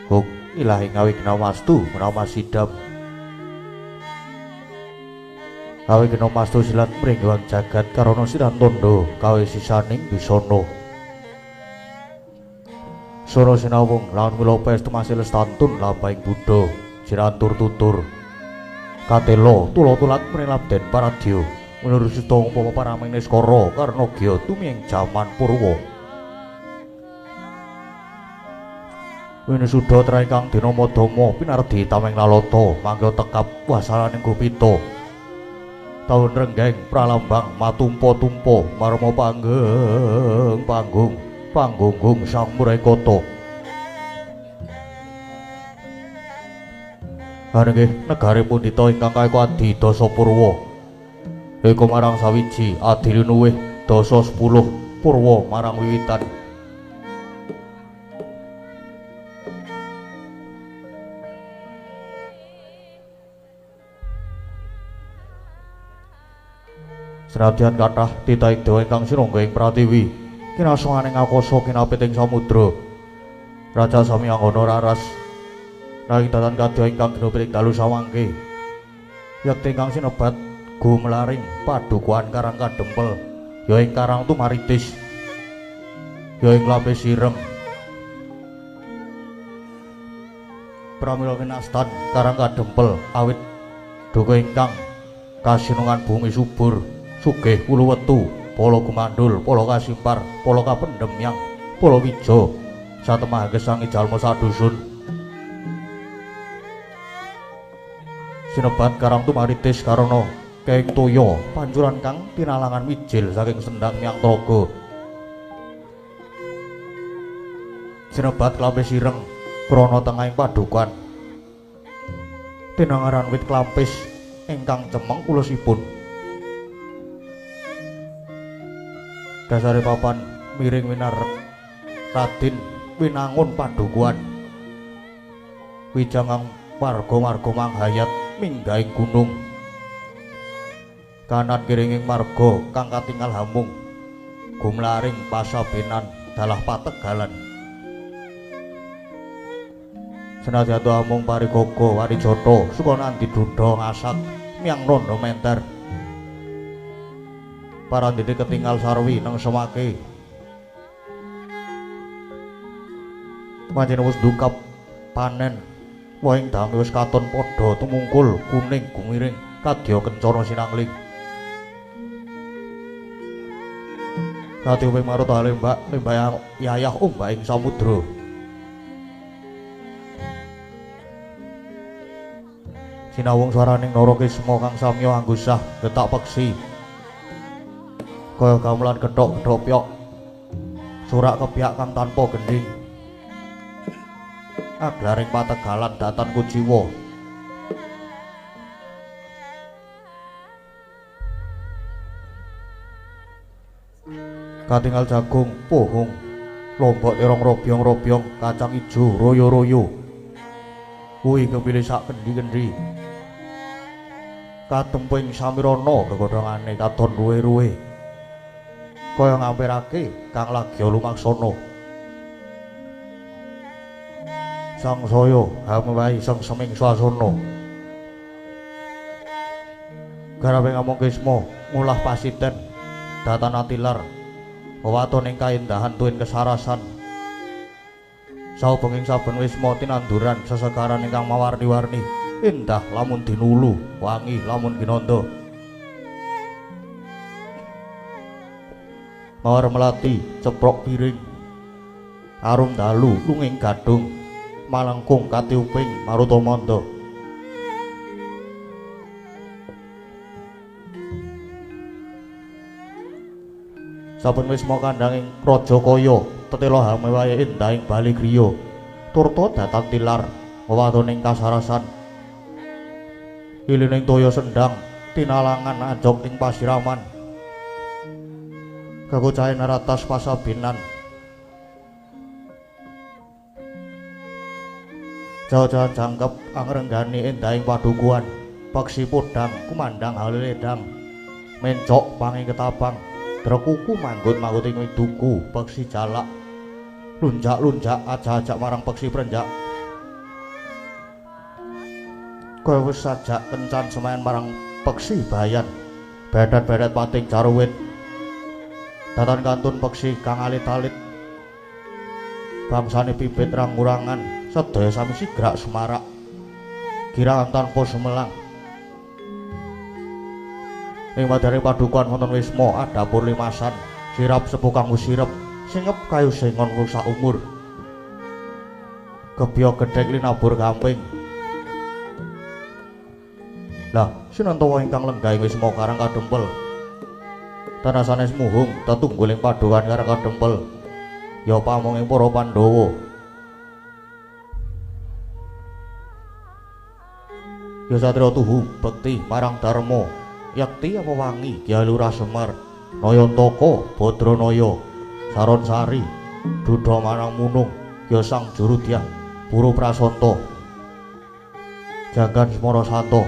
Hung ilahi ngawigna wastu menawa sidam. Kawigna mastu silat mringgiwang jagat karana siran tondo kawe sisaning bisana. Sora sinawung lawan mila pestu masih lestantun lampahing Buddha jirantur tutur katelo tula-tulat mring labden paradya menurut sita upama paraming niskara karna gya tumiyeng jaman purwa. Winisuda trah ingkang dina madama pinardi tameng lalata mangga tekap wasaraning gupita taun renggeng pralambang matumpa-tumpa marma panggeng panggung panggunggung sang murekata. Nggih negari pundita ingkang kaeka adi dasa purwa eka marang sawiji adi linuwih dasa 10 purwa marang wiwitan. Senadyan kathah titahing dewa ingkang sinungga ing pratiwi kinasunganing akasa kinapit ing samudra raja sami anggana raras nanging datan kadya ingkang ginupit ing dalu sawangke yekti ingkang sinebat gumlaring padukuhan Karang Kadempel ya ing Karang Tumaritis ya ing Lambe Sireng pramila kinastan Karang Kadempel awit duka ingkang kasinungan bumi subur sugih wulu wetu pala gumandul, pala kasimpar, pala kapendhem yang pala wija satemah gesangi jalma sadusun. Sinebat Karang Tumaritis karana keing toya pancuran kang tinalangan wijil saking sendang miang tlaga. Sinebat Klampis Ireng krana tengahing padukan tinangaran wit klampis ingkang cemeng ulusipun. Dasare papan miring winar Radin winangun padukuhan wijangang warga-warga manghayat minggahing gunung kanan kiringing marga kang katingal hamung gumlaring pasabenan dalah pategalan. Senadyan amung parigaga warijata sukanandi duda ngasak miang rondo menter parandene ketingal sarwi nang semake pancen wis ndukap panen wohing dame wis katon padha tumungkul kuning gumiring kadya kencana sinangling. Kadya marut lembak lembah yayah ombak ing samudra. Sinawung swaraning Narakisma kang samya anggusah getak peksi kaya gamelan gethok-gethok pyok surak kebyak kang tanpa gendhing aglaring pategalan datan kuciwa. Katingal jagung pohong lombok terong robyong-robyong kacang ijo royo-royo kuwi kepilih sak kendi-kendi katemping samirana gegodhongane katon ruwe-ruwe kaya ngampirake kang lagya lumaksana. Sangsaya hamewahi sengseming swasana garawe ngamung kisma ngulah pasiten datan atilar wewaton ing kaendahan tuwin kesarasan saubenging saben wisma tinanduran sesegaran ingkang mawarni-warni indah lamun dinulu wangi lamun ginanda mawar melati ceprok piring arum dalu lunging gadung malengkung katiuping marutamanda. Saben wisma kandhanging raja kaya tetela hamewahe endahing bali griya turta datan tilar wewatoning kasarasan ilining toya sendang tinalangan anjog ing pasiraman kekocahe naratas pasabinan jauh-jauhan jangkep angrenggani endahing padukuhan peksi podang kumandang haliledang mencok panging ketapang drekuku manggut-manggut ing widuku peksi jalak lunjak-lunjak ajak-ajak marang peksi prenjak. Kaya wis sajak kencan semayan marang peksi bayan. Bedet-bedet pating jaruwit. Datan kantun peksi kang alit-alit. Bangsane pipit rangurangan sedaya sami sigrak sumarak. Girangan tanpa sumelang. Ing wadare padukuhan wonten wisma adapur limasan, sirap sepuh kanggo sirep, singep kayu sengon rusak umur. Kebya gedhek linabur gamping. Lah, sinantawa ingkang lenggah ing wisma Karang Kadempel. Tanah sanes muhung tetungguling padukuhan Karang Kadempel. Ya pamonging para Pandhawa. Ya satriya tuhu bekti marang dharma. Yakti apa wangi Kyai Lurah Semar, Nayantaka, Badranaya, Saronsari, Duda Manang Munung, ya Sang Jurudyah, Puru Prasanta, Janggan Semara Santa,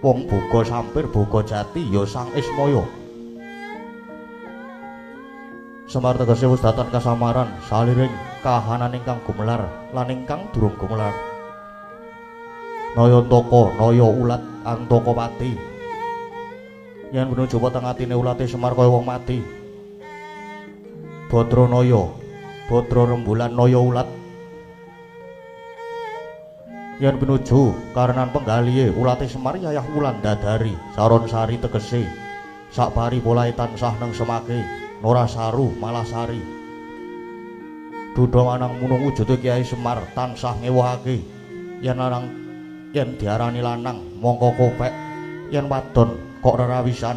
Wong Boga Sampir Boga Jati, ya Sang Ismaya. Semar tegese wis datan kasamaran saliring kahanan ingkang gumelar lan ingkang durung gumelar. Nayantaka, Naya ulat Antaka pati. Yen menuju weteng atine ulate Semar kaya wong mati. Badranaya, Badra rembulan naya ulat. Yen pinuju karenan penggalihe ulate Semar yayah wulan dadari Saronsari tegese sak pari polahe tansah neng semake nora saru malah sari. Duda manang munung wujude Kyai Semar tansah ngewahake yen lanang yen diarani lanang mongko kopek yen wadon kok rerawisan.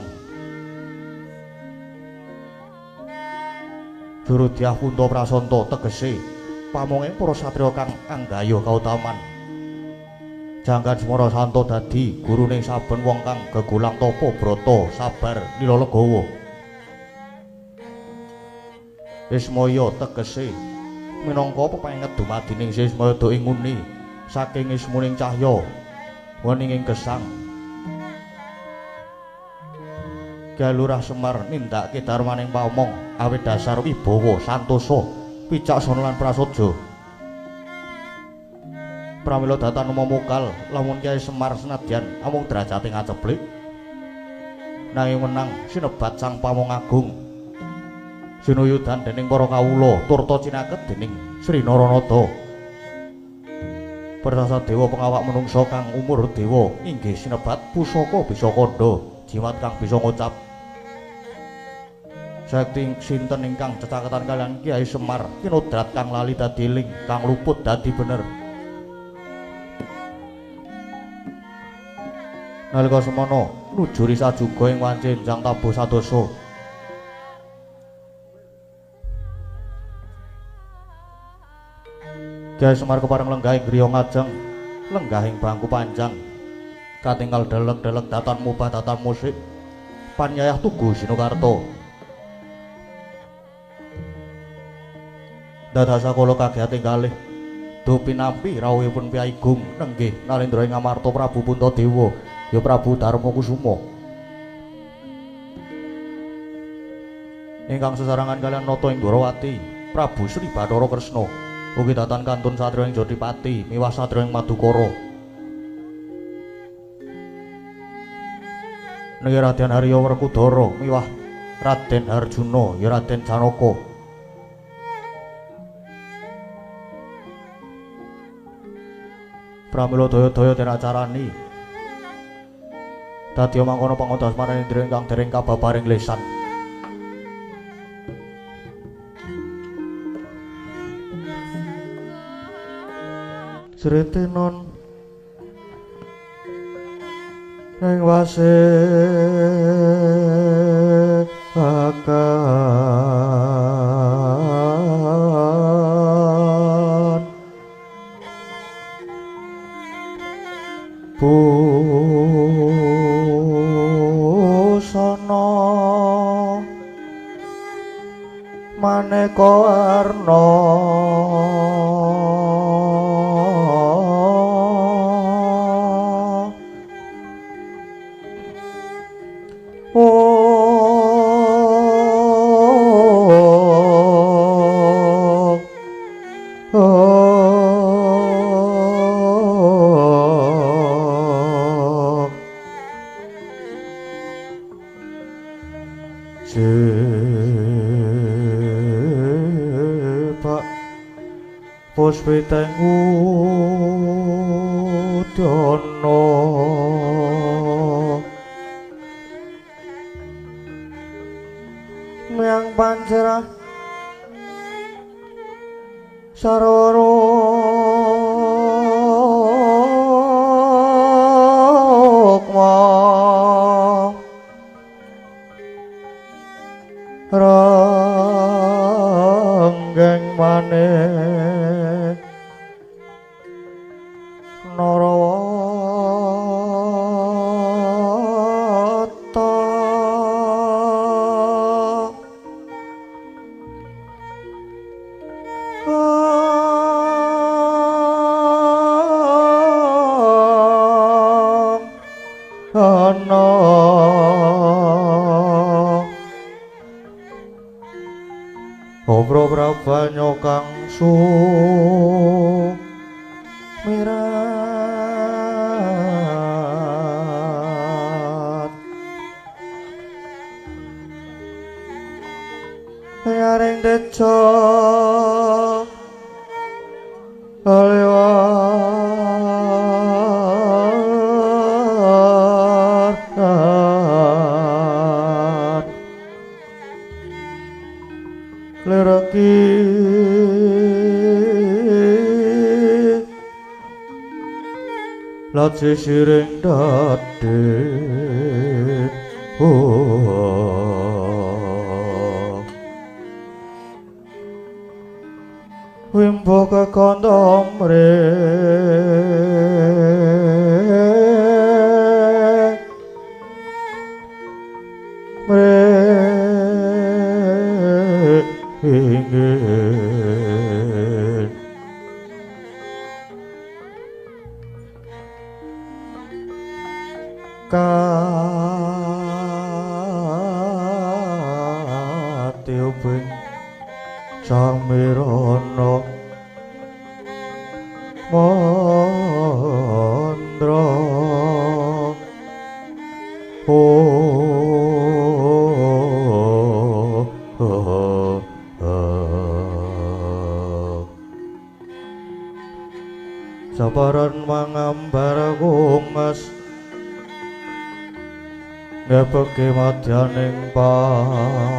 Jurudyah Punta Prasanta tegese pamonge para satriya kang anggayuh kautaman. Janggan Semara Santa dadi gurune saben wong kang gegulang tapa brata sabar lila legawa. Ismaya tegese minangka pepenget dumadining Ismaya do ing nguni saking ismuning cahya weninging gesang. Kyai Lurah Semar nindakake darmaning pamong awit dasar wibawa santosa wicaksana lan prasaja. Pramila datan mumukal lamun Kyai Semar senadyan amung derajate ngaceplik nanging menang sinebat Sang Pamong Agung. Sinuyudan dening para kawula turta cinaket dening Sri Naranada. Prasasa dewa pengawak menungsa kang umur dewa inggih sinebat pusaka bisa kandha jimat kang bisa ngucap. Sakti sinten ingkang cecaketan kalian Kyai Semar kinodrat kang lali dadi eling kang luput dadi bener. Nalika semana nujuri sajuga ing wanci enjang tabuh sadasa. Kyai Semar kepareng lenggah ing griya ngajeng, lenggah ing bangku panjang. Katinggal delek-delek datan mubah datan musik panyayah tugu Sinukarta. Dadak sakala kagiyating kalih do pinampi rawuhipun Kyai Gung nenggih Nalendra ing Amarta Prabu Puntadewa ya Prabu Darmakusuma. Ingkang sesarangan kalian nata ing Dwarawati Prabu Sri Bathara Kresna ugi datan kantun satriya ing Jodipati miwah satriya ing Madukara. Nggih Raden Arya Werkudara miwah Raden Arjuna ya Raden Janaka. Pramila daya-daya den acarani dadi mangkono pangodas marang indriya ingkang dereng kababaring lesan. Sritenon ing wase akan busana maneka warna oh. Puspiteng udana Miang pancerah sarwa rukma Ranggeng manik Narawata Ana Obro prabanyo kang sumirat Yaring tejo liwat Lereki Laci siring dadit Wimbo kekondom ingin Katiuping Samirana Mandra Sabaran mangambar kungas ngepeke madyaning pasyakan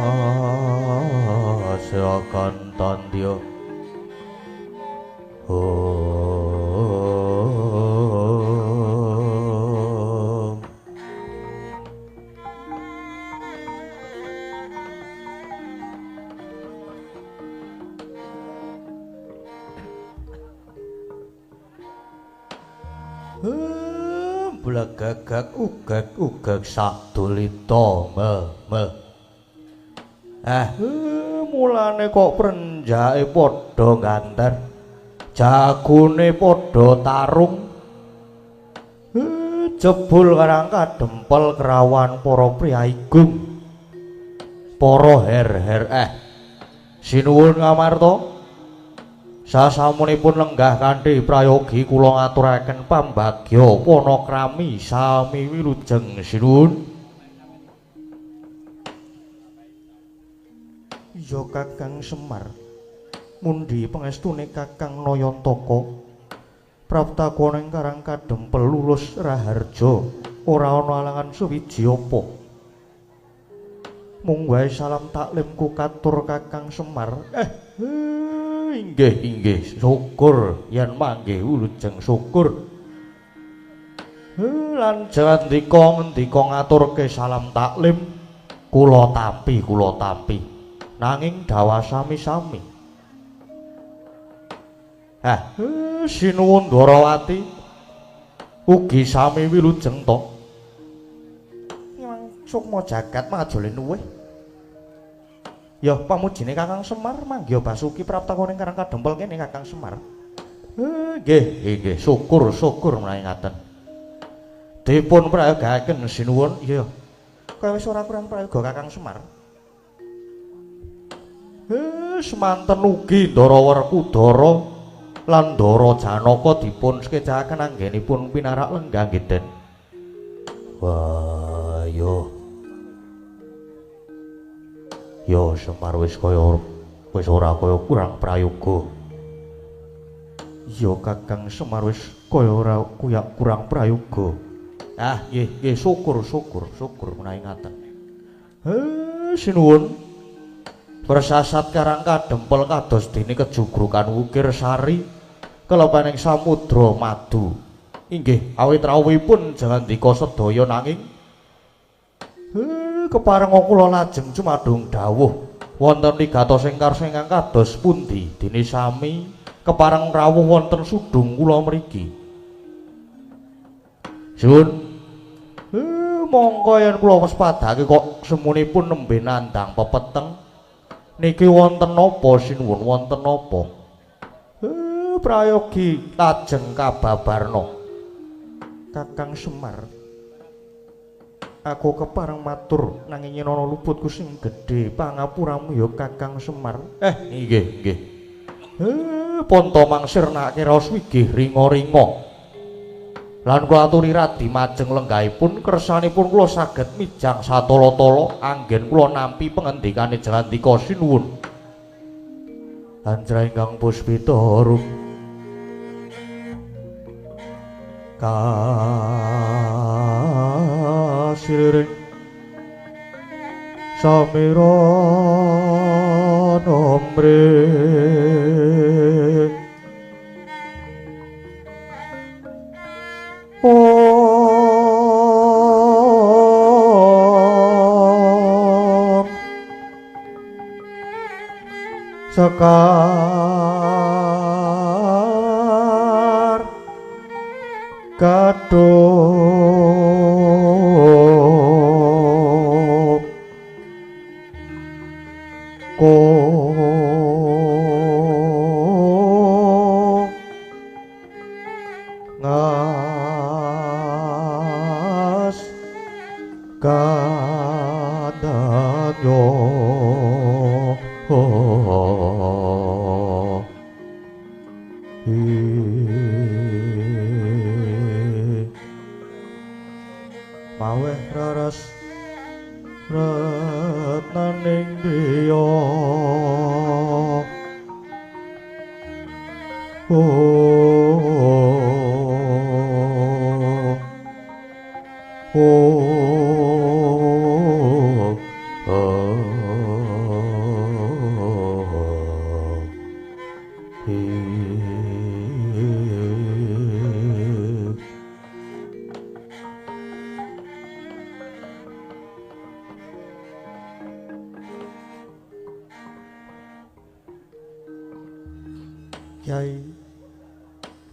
tandya. Blegagak ugag-ugag sadulita me me. Mulane kok prenjake padha ganter. Jagone padha tarung. Jebul karang kadempel kerawan para priyagung. Para her-her Sinuwun Ngamarta. Sasampunipun lenggah kanthi prayogi kula ngaturaken pambagya panakrami sami wilujeng sinuwun. Ya Kakang Semar, mundi pangestune Kakang Nayantaka praptakon ing Karang Kadempel lulus raharja ora ana alangan suwiji apa. Mung wae salam taklimku katur Kakang Semar. Inggih inggih syukur yen manggih wilujeng syukur. Lan jandika ngendika ngaturke salam taklim kula tampi kula tampi nanging dawa sami-sami. Sinuwun Dwarawati ugi sami wilujeng to. Nyang sukma jagat majole luwih. Ya pamujine Kakang Semar manggiha Basuki praptakon ing Karang Kadempel kene Kakang Semar. Nggih nggih syukur syukur menawi ngaten. Dipun prayogakaken sinuwun. Iya. Kaya wis ora kurang prayoga Kakang Semar. Semanten ugi Ndara Werkudara lan Ndara Janaka dipun sekecaken anggenipun pinarak lenggah nggih Den. Wah yo. Ya Semar wis kaya wis ora kaya kurang prayoga. Iya Kakang Semar wis kaya ora kuyak kurang prayoga. Ah nggih nggih syukur syukur syukur menawi ngaten. Sinuwun. Persasat karang kadempel kados dene kejugrukan wukir sari kelepaning samudra madu. Inggih awit rawuhipun jangandika sedaya nanging keparenga kula lajeng cumadung dawuh wonten ligatos ing karsa ingkang kados pundi dene sami kepareng rawuh wonten sudung kula mriki. Sun mongko yen kula wespadake kok semunipun nembe nandhang pepeteng niki wonten napa sinuwun wonten napa? Prayogi lajeng kababarna. Kakang Semar, aku kepareng matur nanging yen ana luputku sing gedhe pangapuramu ya Kakang Semar. Nggih nggih. Ponto mangsir nake raos wigih ringa-ringa. Lan kula aturi radi majeng lenggahipun kersanipun kula saged mijang satala-tala anggen kula nampi pengendikane Jagandika sinuwun. Anjra ingkang puspita rum kasiring samiran omre om sekar kadung ko ngas kadanyo maweh raras retnaning diya Kyai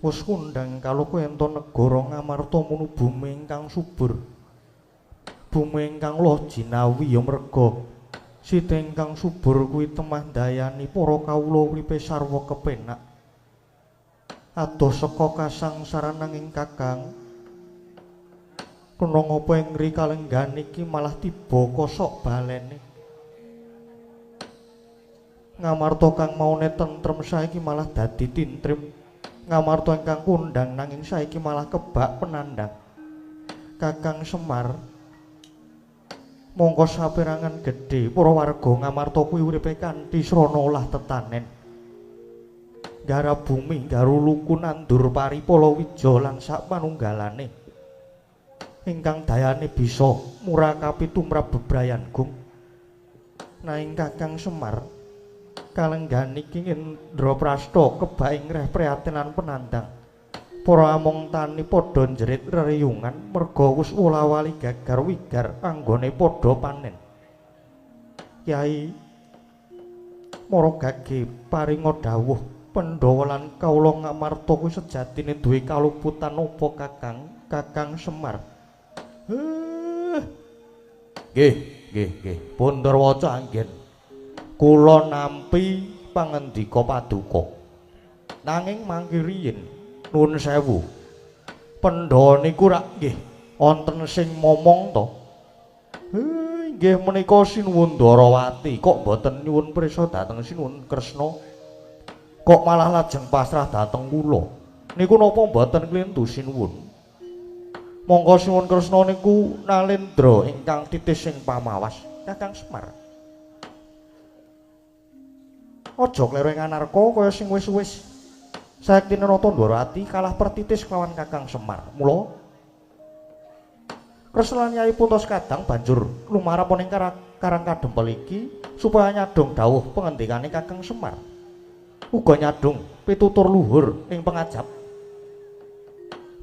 wis kondhang kaloka ento negara Ngamarta munu bumi ingkang subur, bumi ingkang loh jinawi ya merga sita ingkang subur kuwi temah ndayani para kawula uripe sarwa kepenak. Adoh saka kasangsaran nanging Kakang kena ngapa ing ngri kalenggahan iki malah tiba kosok balene. Ngamarta kang maune tentrem saiki malah dadi tintrim. Ngamarta ingkang kondhang nanging saiki malah kebak penandang. Kakang Semar, mongko saperangan gedhe para warga Ngamarta kuwi uripe kanthi srana olah tetanen. Garap bumi, garuluku nandur pari palawija lan sak panunggalane. Ingkang dayane bisa murakapi tumrap bebrayan gung. Nanging Kakang Semar, kalenggahan iki Indraprasta kebak ing reh prihatin lan penandang. Para among tani padha njerit reriyungan merga wis wola-wali gagar wigar anggone padha panen. Kyai mara gage paringa dawuh Pandhawa lan kawula Ngamarta kuwi sejatine duwe kaluputan apa Kakang? Kakang Semar. Nggih, nggih, nggih. Pundarwaca anggen kula nampi pangendika paduka. Nanging mangke riyin nuwun sewu. Pandhawa niku rak nggih wonten sing momong to. Nggih menika Sinuwun Dwarawati kok mboten nyuwun prisa dhateng Sinuwun Kresna. Kok malah lajeng pasrah dhateng kula. Niku napa mboten klentu Sinuwun? Monggo Sinuwun Kresna niku nalendra ingkang titis sing pamawas Kakang Semar. Aja kleru ing anarka kaya sing wis-wis. Sayektine Nata Ndorowati kalah pertitis kelawan Kakang Semar. Mula Kresna lan Yai Punta Sekadang banjur lumarap ning Karang Kadempel iki supaya nyadong dawuh pengendikane Kakang Semar. Uga nyadong pitutur luhur ing pengajap.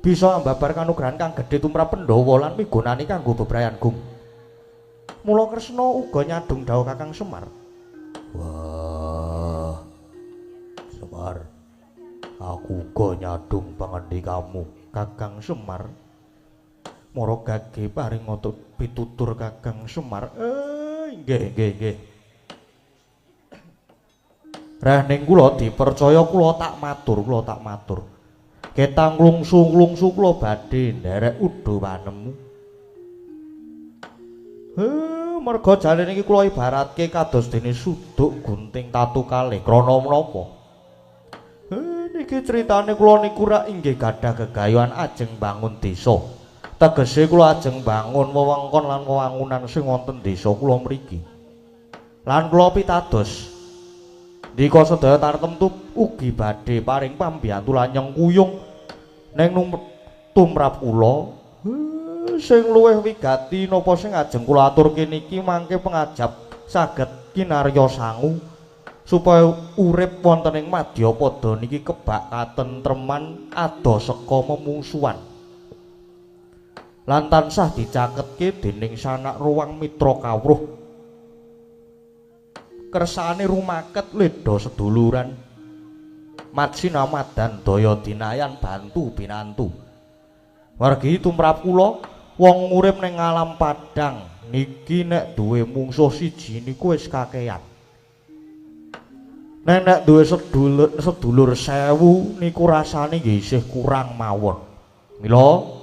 Bisa ambabar kanugrahan kang gedhe tumrap Pandhawa lan migunani kanggo bebrayan gung. Mula Kresna uga nyadong dawuh Kakang Semar. Wah, Semar, aku uga nyadong pangendikamu Kakang Semar. Mara gage paring pitutur Kakang Semar. Nggih, nggih, nggih. Rehning kula dipercaya kula tak matur, kula tak matur. Ketang klungsu-klungsu kula badhe nderek udo panemu. Merga jane niki kula ibaratke kados dene suduk gunting tatu kalih. Krana menapa? Niki critane kula niku rak inggih gadah gegayuhan ajeng bangun desa. Tegese kula ajeng bangun wewengkon lan wewangunan sing wonten desa kula mriki. Lan kula pitados ndika sedaya tartemtu ugi badhe paring pambiyantu lan nyengkuyung ning tumrap kula. Sing luwih wigati napa sing ajeng kula aturke niki mangke pengajap saged kinarya sangu supaya urip wonten ing madyapada niki kebak katentreman adoh seka memungsuhan lan tansah dicaketke dening sanak ruwang mitra kawruh. Kersane rumaket ledha seduluran matsina madan daya dinayan bantu binantu. Wargi tumrap kula wong urip ning alam padang niki nek duwe mungsuh siji niku wis kakean. Nek nek duwe sedulur 1000 niku rasane nggih isih kurang mawon. Mila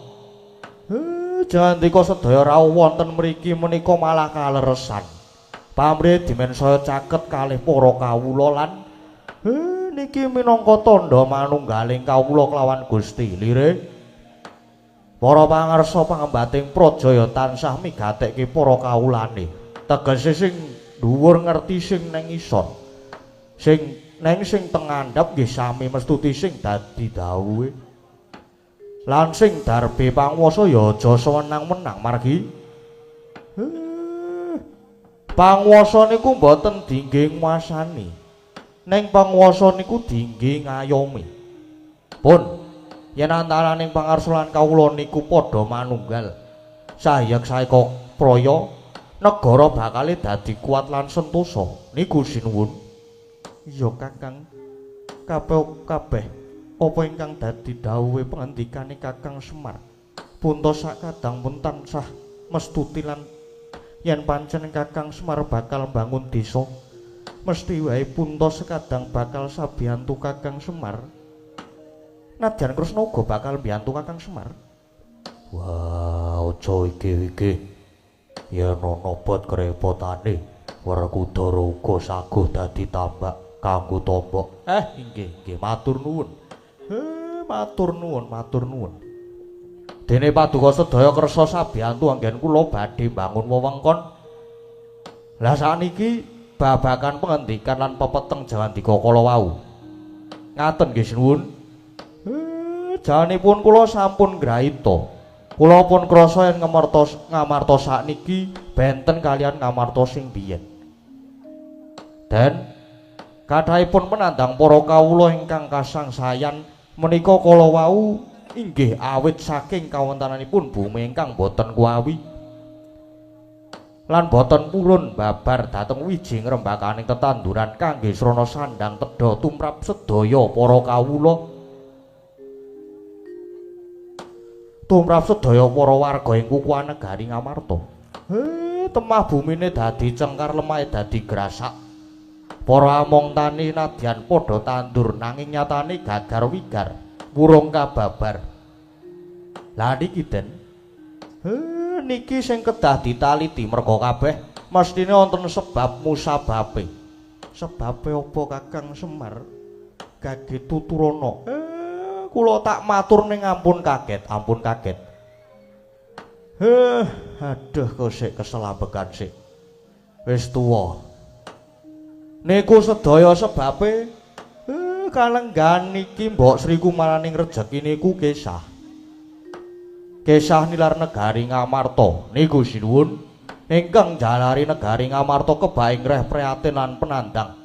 jandika sedaya rawuh wonten mriki menika malah kaleresan. Pamrih dimen saya caket kalih para kawula lan niki minangka tandha manunggaling kawula kelawan Gusti. Lire para pangarsa pangembating praja ya tansah migatekke para kawulane. Tegese sing dhuwur ngerti sing neng isor. Sing neng sing teng ngandhap nggih sami mestuti sing dadi dawuhe. Lan sing darbe panguwasa ya aja sewenang-wenang margi panguwasa niku mboten dingge nguasani. Ning panguwasa niku dingge ngayomi. Pun yen antaraning pangarsa lan kawula niku padha manunggal, sahyek saeka praya negara bakale dadi kuat lan sentosa. Niku sinuwun. Iya Kakang. Kabeh kabeh apa ingkang dadi dawuhe pengendikane Kakang Semar. Punta sakadang pun tansah mestuti lan yen pancen Kakang Semar bakal mbangun desa, mesti wae Punta Sekadang bakal sabiyantu Kakang Semar. Nadyan Kresna uga bakal mbiyantu Kakang Semar. Wah, aja iki-iki. Yen ana bot kerepotane, Werkudara uga saguh dadi tambak kanggo tombok. Inggih, inggih, matur nuwun. Matur nuwun, matur nuwun. Dene paduka sedaya kersa sabiyantu anggen kula badhe mbangun wewengkon. Lah sakniki babagan pengendikan lan pepeteng jawandika kala wau. Ngaten nggih sinuwun. Janipun kula sampun ngraita. Kula pun krasa yen ngamarta sakniki benten kalian ngamarta sing biyen. Den kathahipun penandang para kawula ingkang kasangsayan menika kala wau inggih awit saking kawontenanipun bumi ingkang boten kuawi lan boten purun babar dhateng wiji ngrembakaning tetanduran kangge srana sandang tedha tumrap sedaya para kawula tumrap sedaya para warga ing kukuhan negari Ngamarta. Temah bumine dadi cengkar, lemahe dadi grasak. Para among tani nadyan padha tandur nanging nyatane gagar wigar wurung kababar. Lah niki Den, niki sing kedah ditaliti merga kabeh mestine wonten sebab musababe. Sebabe apa Kakang Semar? Gage tuturana. Kula tak matur ning ampun kaget, ampun kaget. Aduh kok sik keselambekan sik. Wis tuwa. Niku sedaya sebabe Kalenggan niki Mbok Sri kumaraning rejeki niku kesah. Kesah nilar negari Ngamarta niku sinuwun ingkang jalari negari Ngamarta kebaing reh prihatin lan penandang.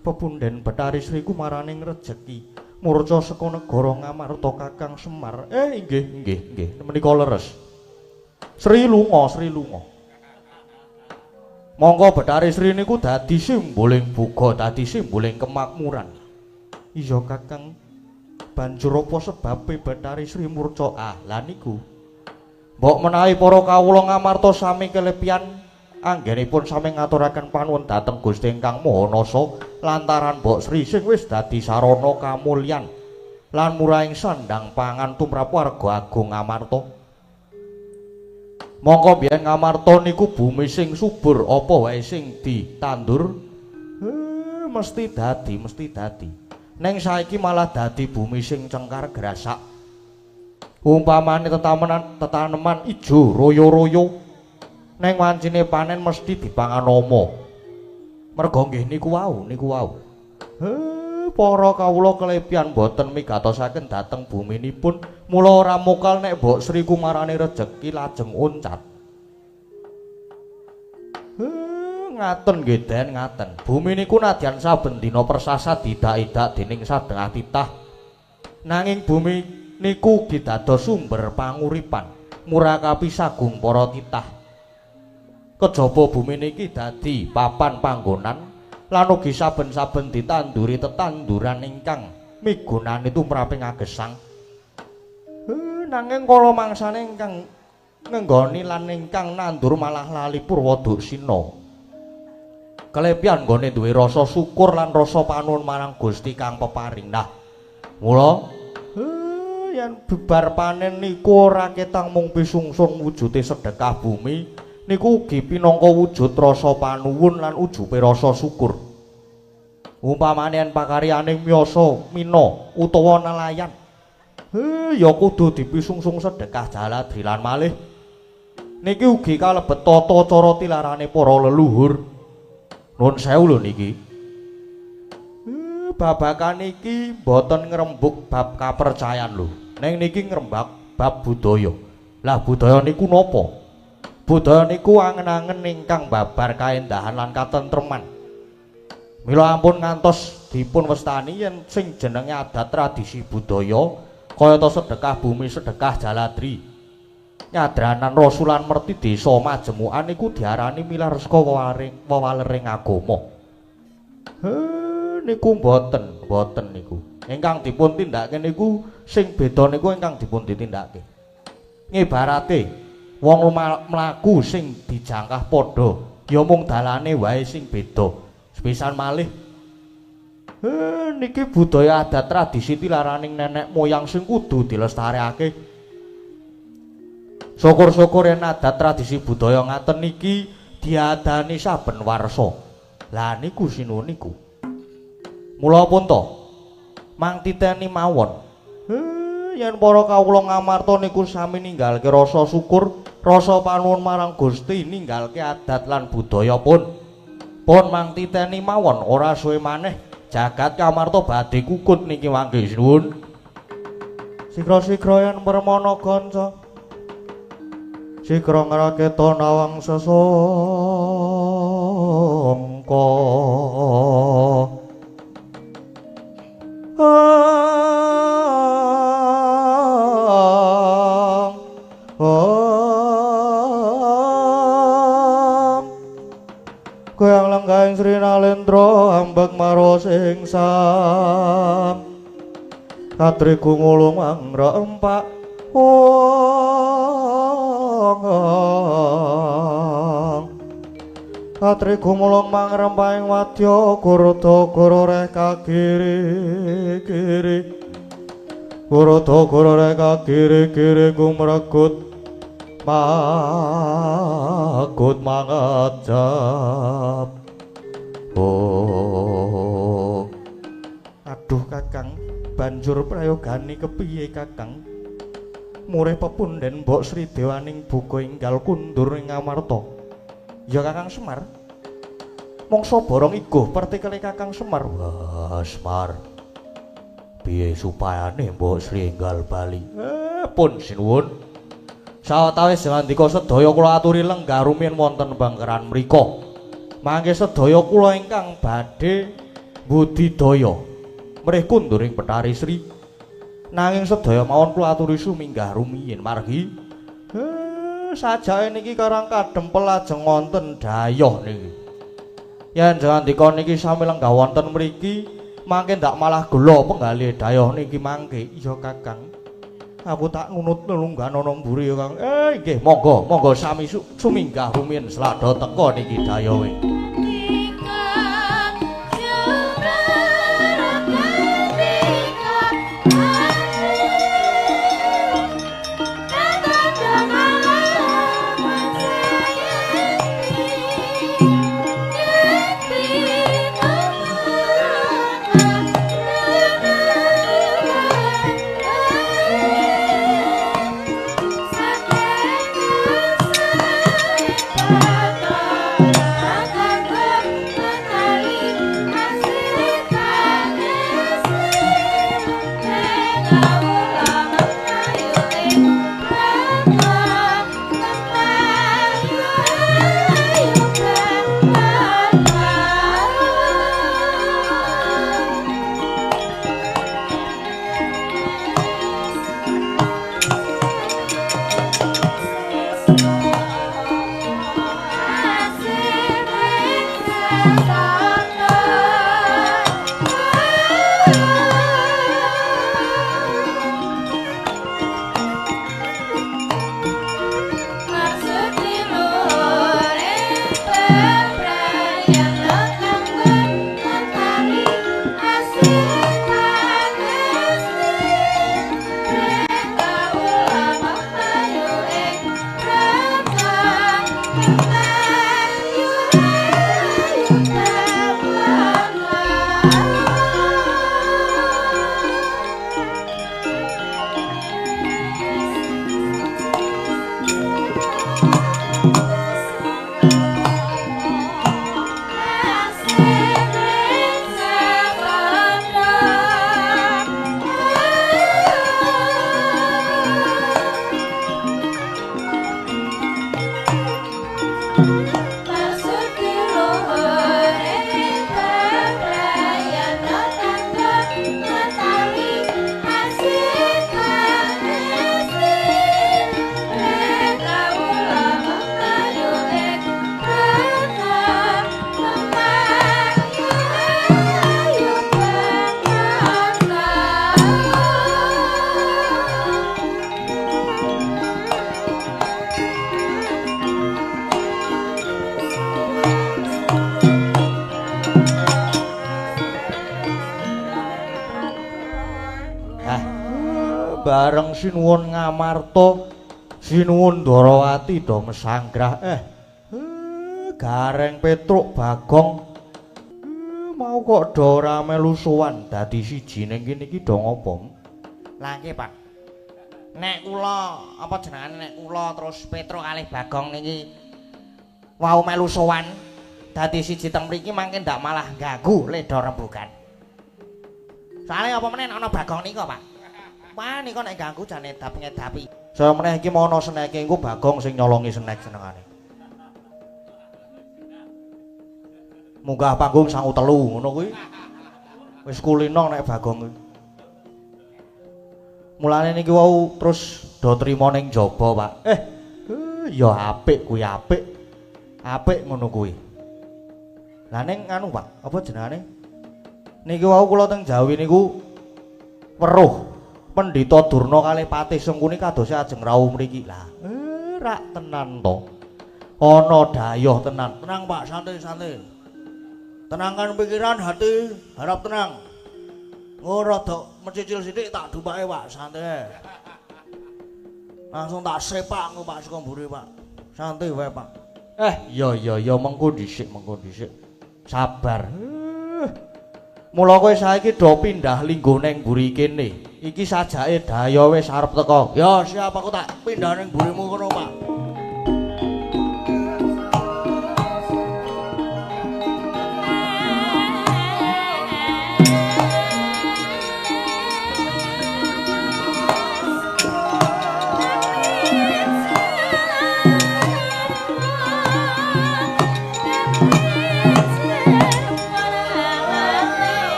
Pepunden Bathari Sri kumaraning rejeki murca saka negara Ngamarta Kakang Semar. Inggih inggih nggih menika leres. Sri lunga, Sri lunga. Monggo Bathari Sri niku dadi simboling buga, dadi simboling kemakmuran. Iya Kakang, banjur apa sebabe Bathari Sri murca? Ah, lah niku. Mbok menawi para kawula Ngamarta sami kelepian anggenipun sami ngaturaken panuwun dhateng Gusti ingkang Maha Nasa lantaran Mbok Sri sing wis dadi sarana kamulyan lan murahing sandang pangan tumrap warga agung Ngamarta. Mongko biyen Ngamarta niku bumi sing subur, apa wae sing ditandur mesti dadi, mesti dadi. Neng saiki malah dadi bumi sing cengkar grasak. Umpamane tetaneman ijo royo-royo, neng wancine panen mesti dipangan ama. Merga nggih niku wau, niku wau. Para kawula kelepian boten migatosaken dhateng buminipun, mula ora mokal nek Mbok Sri kumarane rejeki lajeng uncat. Ngaten nggih Den, ngaten. Bumi niku nadyan saben dina persasat didak-idak dening sadengah titah. Nanging bumi niku ugi dados sumber panguripan, murakapi sagung para titah. Kejaba bumi niki dadi papan panggonan lan ugi saben-saben ditanduri tetanduran ingkang migunani tumraping agesang. Nanging kala mangsane ingkang ngenggoni lan ingkang nandur malah lali purwa duksina. Kelepian nggone duwe rasa syukur lan rasa panuwun marang Gusti kang peparing. Nah, mula yen bebar panen niku ora ketang mung pisungsung wujude sedekah bumi, niku ugi pinangka wujud rasa panuwun lan ujupe rasa syukur. Umpamane yen pakaryane miyasa mina utawa nelayan, ya kudu dipisungsung sedekah jaladri lan malih. Niki ugi kalebet tata cara tilarane para leluhur. Nuwun sewu lho niki. Babakan iki mboten ngrembug bab kapercayan lho. Ning niki ngrembag bab budaya. Lah budaya niku napa? Budaya niku angen-angen ingkang babar kaendahan lan katentreman. Mila ampun ngantos dipun wastani yen sing jenenge adat tradisi budaya kayata sedekah bumi, sedekah jaladri, nyadranan rasulan merti desa majemukan niku diarani milar saka wewalering agama. Niku mboten, mboten niku. Ingkang dipun tindakake niku sing beda niku ingkang dipun ditindakake. Ngibarate wong mlaku sing dijangkah padha, ya mung dalane wae sing beda. Sepisan malih niki budaya adat tradisi tilaraning nenek moyang sing kudu dilestarekake. Syukur-syukur yen adat tradisi budaya ngaten niki diadani saben warsa. Lah niku sinuwun niku. Mula pun to mang titeni mawon. Yen para kawula Ngamarta niku sami ninggalke rasa syukur, rasa panuwun marang Gusti, ninggalke adat lan budaya pun. Pun mang titeni mawon ora suwe maneh jagat Ngamarta badhe kukut niki mangke sinuwun. Sigra-sigra yen permana kanca, sigra ngraketa nawang sesangka. Goyang lenggahing Sri Nalendra ambek marwa sing sam. Katriku ngulung mangra empak wong. Katriku mulung mangrempahing wadya gurda gurureh kagiri kiri. Gurda gurureh kagiri kiri gumregut magut mangajab. Oh. Aduh Kakang, banjur prayogane kepiye Kakang? Murih pepunden Mbok Sri Dewaning buka enggal kundur ing Ngamarta. Ya Kakang Semar. Mongso borong iguh pertikele Kakang Semar. Wah, Semar. Piye supayane Mbok Sri enggal bali? Pun sinuwun. Sawetawis ngandika sedaya kula aturi lenggah rumiyin wonten bangkeran mriku. Mangke sedaya kula ingkang badhe budidaya mrih kunduring Bethari Sri. Nanging sedaya mawon kula aturi suminggah rumiyin margi sajake niki karang kadempel lajeng wonten dayoh niki. Yen ngandika niki sami lenggah wonten mriki mangke ndak malah gela penggalih dayoh niki mangke. Iya Kakang. Aku tak nunut lungguh ana mburi ya Kang. Nggih monggo, monggo sami suminggah rumiyin slada teka niki dayohe. Bareng sinuwun Ngamarta, sinuwun Ndorowati do mesanggrah. Gareng Petruk Bagong mau kok do ora melu sowan dadi siji ning kene iki do ngopo? Lah nggih, Pak. Nek kula apa jenengane nek kula terus Petruk kalih Bagong niki wau melu sowan dadi siji teng mriki mangke ndak malah ganggu le do rembugan. Soale apa meneh ana Bagong nika, Pak. Wah nika nek ganggu jane edap ngedapi. Saya meneh iki mau ana seneke engko Bagong sing nyolongi senek senengane. Munggah panggung sangu telu ngono kuwi. Wis kulino nek Bagong kuwi. Mulane niki wau terus do trima ning jaba, Pak. Ya apik kuwi apik. Apik ngono kuwi. Lah ning anu, Pak, apa jenengane? Niki wau kula teng Jawi niku weruh Pendhita Durna kalih Patih Sengkuni kadose ajeng rawuh mriki. Lah, rak tenan to. Ana dayoh tenan. Tenang, Pak, santai-santai. Tenangkan pikiran, hati, harap tenang. Engko rada mencicil sithik tak dumpake, Pak, santai. Langsung tak sepak engko Pak saka mburi, Pak. Santai wae, Pak. Ya ya ya mengko dhisik, mengko dhisik. Sabar. Mula kowe saiki do pindah linggo ning mburi kene. Iki sajake dayo wis arep teko. Ya siap, aku tak pindah ning mburimu kono, Pak.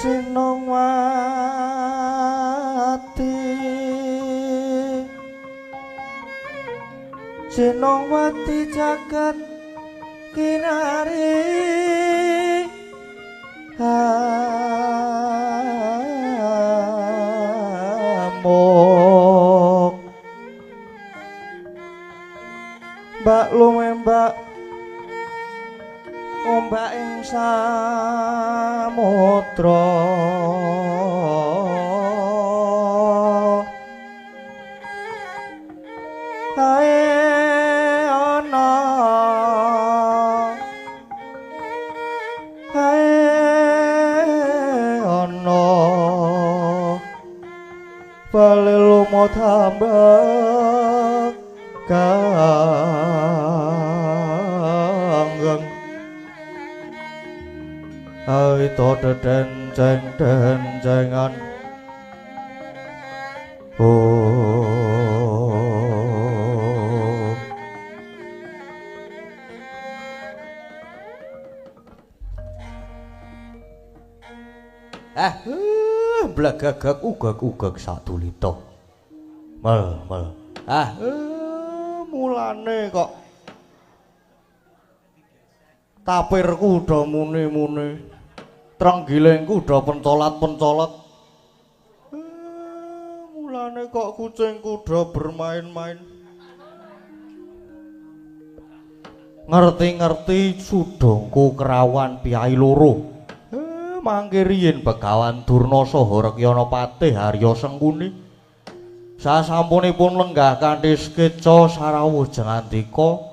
Sinongwati Sinongwati jagat kinari amok mbak lumembak ombak ing samudra kae ana kae ana bali lumo tambah kanggeng awito dedenceng dencengan oh blagagak ugag-ugag sadulita mel mel mulane kok tapirku do muni-muni trenggilingku do pencolat-pencolat mulane kok kucingku do bermain-main ngerti-ngerti sudongku kerawan piyai loro mangke riyin Begawan Durna saha Rekyana Patih Harya Sengkuni sasampunipun lenggah kanthi skeca sarawuh jengandika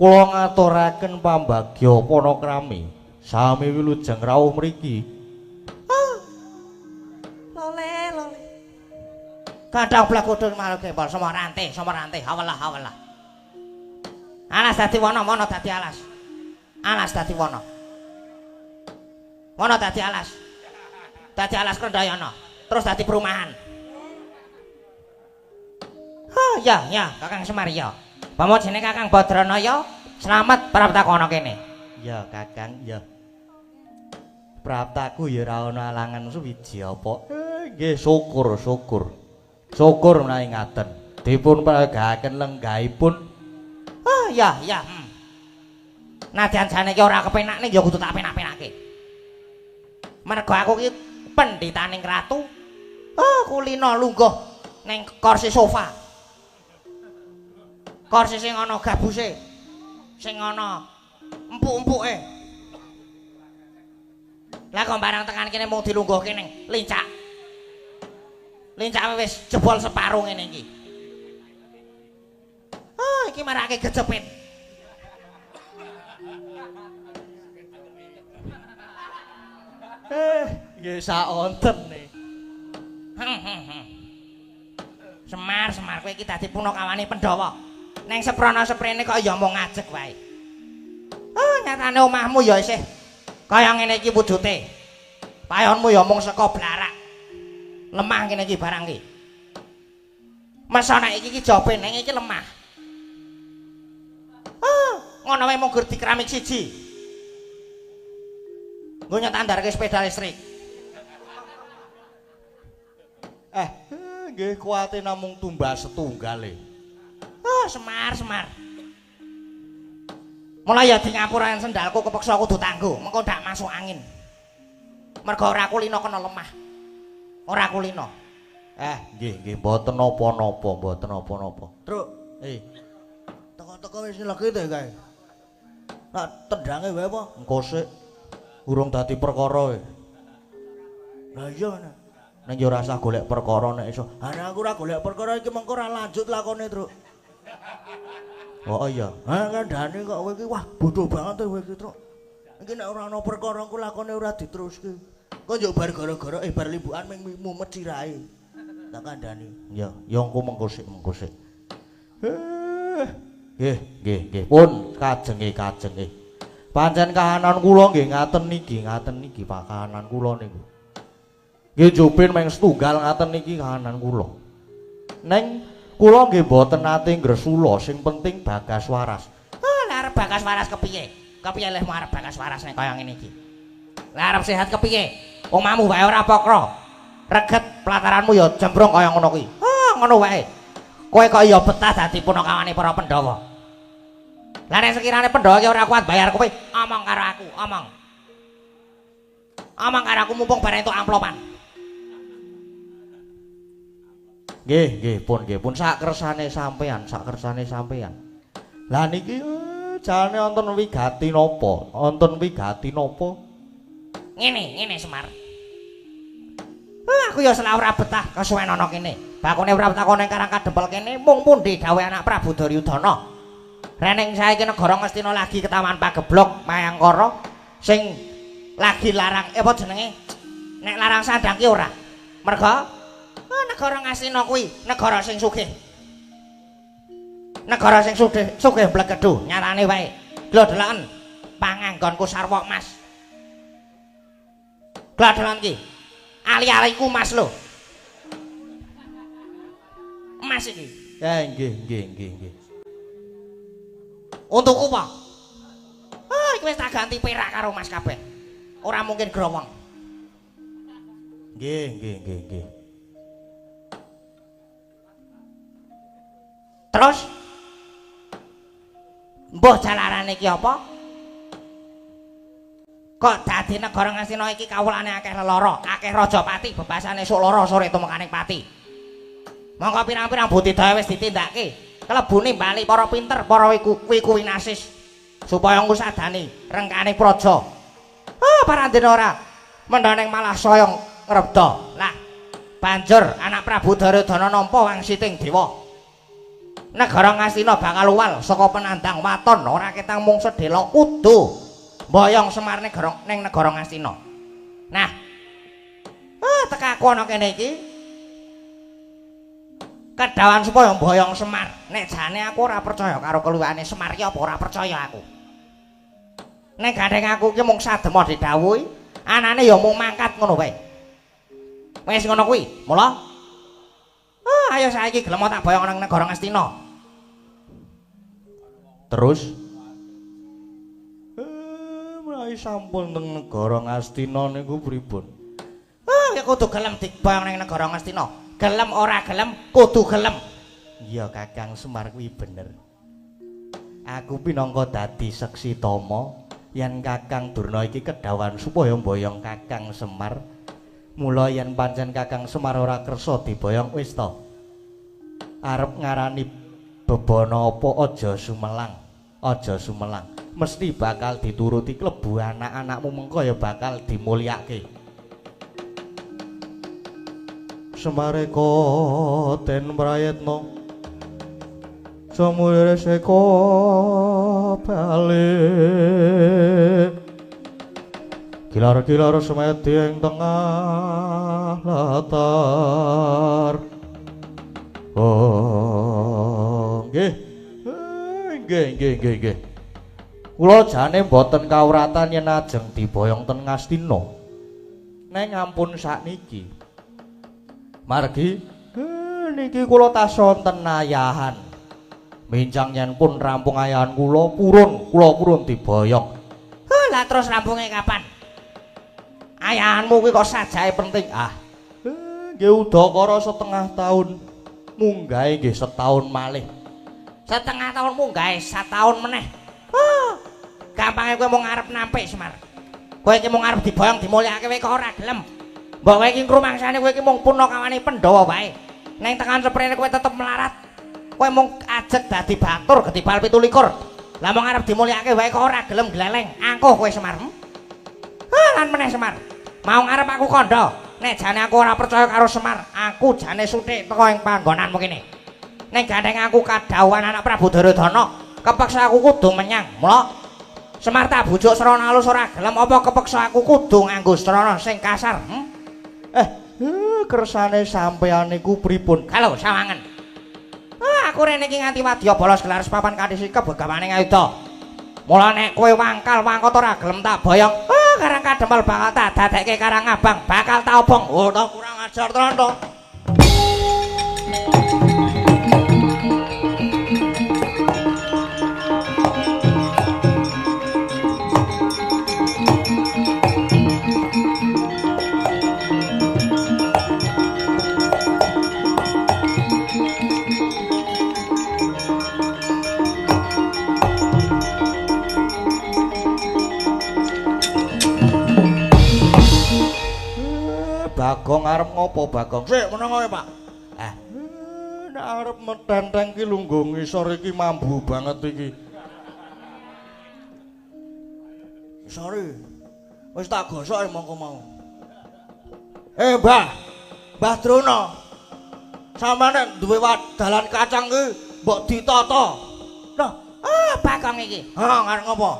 kula ngaturaken pambagya panakrami sami wilujeng rawuh mriki. Lole lole kadang blagudun marang gembol sama rante hawelah hawelah alas dadi wana wana dadi alas alas dadi wana wana dadi alas dadi alas Krendayana terus dadi perumahan. Oh ya ya Kakang Semar ya pamo jenenge Kakang Badranaya slamet praptaku ana kene. Ya Kakang ya praptaku ya ora ana alangan suwiji apa. Nggih syukur syukur syukur menawi ngaten dipun pregaaken lenggahipun. Oh ya ya nadyan jane iki ora kepenak ning ya kudu tak penak-penake mergo aku iki pendhitaning ratu. Oh kulino lungguh ning kursi sofa kursi sing ana gabuse sing ana empuk-empuke lah kok barang tekan kene mung dilungguhke ning lincak lincake wis jebol separo ngene iki. Oh iki marake kejepit. Nggih saonten nih. Semar Semar kowe iki dadi punakawane Pandhawa. Neng seprana-seprene kok ya mung ngajeg wae. Oh nyatane omahmu ya isih kaya ngene iki wujute. Payonmu ya mung saka blarak. Lemah ngene iki barang iki. Mesa nek iki iki jobe neng iki lemah. Oh, ngono wae mung gur dikeramik siji. Nggo nyetandarke sepeda listrik. Nggih kuwate namung tumbas setunggale. Oh, Semar, Semar. Mulai ya di ngapura sendalku kepeksa kudu tanggo, mengko ndak masuk angin. Mergo ora kulino kena lemah. Ora kulino. Nggih, nggih mboten napa-napa, mboten napa-napa. Truk, teko-teko wis legi to kae. Nak tendange wae apa? Engko sik urung dadi perkara e. Lah iya ngene. Ning yo ora usah golek perkara nek iso. Ha nek aku ora golek perkara iki mengko ora lanjut lakone, Truk. Oh iya. Ha kandhane kok kowe iki wah bodho banget kowe iki, Truk. Iki nek ora ana perkara engko lakone ora diteruske. Kok yo bar gara-gara bar limbukan ming mumet sirahe. Tak kandhani. Ya, ya engko mengko sik, mengko sik. Nggih, nggih, nggih. Pun kajenge, kajenge. Pancen kahanan kula nggih ngaten niki Pak kahanan kula niku. Nggih jupin meng setunggal ngaten niki kahanan kula. Neng kula nggih mboten nate ngresula, sing penting bagas waras. Oh, lah arep bagas waras kepiye? Kepiye lehmu arep bagas waras nek kaya ngene iki? Lah arep sehat kepiye? Omahmu wae ora pokro. Reget pelataranmu ya jembrong kaya ngono kuwi. Ah, ngono wae. Kowe kok ya betah dadi punakawane para Pandhawa. Lah nek sekirane Pandhawa ki ora kuat bayar kowe, omong karo aku, omong. Omong karo aku mumpung bareng entuk amplopan. Nggih, nggih, pun nggih, pun sak kersane sampean, sak kersane sampean. Lah niki jane wonten wigati napa? Wonten wigati napa? Ngene, ngene Semar. Aku ya selak ora betah kesuwen ana kene. Bakune ora betah kono ing Karang Kadempel kene mung pundi dawuh anak Prabu Duryudana. Reneng saiki negara Ngastina lagi ketawan pageblok Mayangkara sing lagi larang apa jenenge? Nek larang sandang ki ora. Merga negara Ngastina kuwi negara sing sugih. Negara sing sugih, sugih blegedu nyatane wae. Lho deloken panganggonku sarwa emas. Gladelan ki. Ali-aliku emas lho. Emas iki. Ya nggih, nggih, nggih, nggih. Untukku apa? Ah, iki wis tak ganti perak karo emas kabeh. Ora mungkin growong. Nggih, nggih, nggih, nggih. Terus mbuh jalarane iki apa? Kok dadi negara Ngastina iki kawulane akeh lelara, akeh rajapati, bebasane esuk lara sore tumekaning pati. Mongko pirang-pirang budidaya wis ditindakake, kelebune bali para pinter, para wiku winasis supaya ngusadani rengkane praja. Ah, parandene ora mendhaneng malah saya ngrebda. Lah, banjur anak Prabu Duryudana nampa wangsiting dewa. Negara Ngastina bakal uwal saka penandang waton ora ketang mung sedhela kudu mboyong Semar negara ning negara Ngastina. Nah, tekaku ana kene iki kedawan supaya mboyong Semar. Nek jane aku ora percaya karo keluwihane Semar ki apa ora percaya aku. Nek gandeng aku ki mung sadema didhawuhi, anane ya mung mangkat ngono wae. Wis ngono kuwi, mula ayo saiki gelem tak boyong nang negara Ngastina. Terus menawi sampun teng negara Ngastina niku pripun? Ah, ya kudu gelem diboyong nang negara Ngastina. Gelem ora gelem kudu gelem. Iya Kakang Semar kuwi bener. Aku pinangka dadi seksi tama yen Kakang Durna iki kedawan supaya mboyong Kakang Semar. Mula yen pancen Kakang Semar ora kersa diboyong wis to. Arep ngarani bebana apa aja sumelang, aja sumelang. Mesti bakal dituruti klebu anak-anakmu mengko ya bakal dimulyake. Semareka den prayitna samulya seka bali kilar-kilar semedi ing tengah latar. Oh nggih, nggih, nggih, nggih, nggih. Kula jane mboten kawratan yen ajeng diboyong ten Ngastina. Neng ampun sakniki. Margi niki kula tas wonten ayahan. Mincang yen pun rampung ayahan kula purun, kula purun diboyong. Lah terus rampunge kapan? Ayahanmu kuwi kok sajake penting. Ah, nggih udakara setengah tahun. Munggahe nggih setahun malih. Setengah tahun munggahe setahun meneh. Gampange kowe mung arep nampik Semar. Kowe iki mung arep diboyong dimulyake kowe kok ora gelem. Mbok kowe iki ngrumangsane kowe iki mung punakawane Pandhawa wae. Neng tekan seprene kowe tetep melarat. Kowe mung ajeg dadi batur getibal 27. Lah mung arep dimulyake wae kok ora gelem gleleng. Angkuh kowe Semar. Lan meneh Semar. Mau ngarep aku kandha. Nek jane aku ora percaya karo Semar, aku jane suthik teko ing panggonanmu kene. Nek gandeng aku kadhawuhan anak Prabu Duryudana, kepeksa aku kudu menyang. Mula Semar tak bujuk srana alus ora gelem, apa kepeksa aku kudu nganggo srana sing kasar? Kersane sampeyan niku pripun? Kalau sawangen. Aku rene iki nganti wadya bolos gelar papan kanthi sikep begawane ngayuda. Mula nek kowe wangkal wangkot ora gelem tak boyong, Karang Kadempel bakal tak dadekke Karang Abang, bakal tak obong. Oh, tak kurang ajar tenan to. Bagong arep ngopo Bagong? Sik meneng ae, Pak. Ah, nek arep metenteng ki lungguh ngisor iki mambu banget iki. Sorry. Wis tak gosok mongko mau. Mbah. Mbah Drona. Sampeyan nek duwe dalan kacang ki mbok ditata. Loh, ah Bagong iki. Ha, arep ngopo?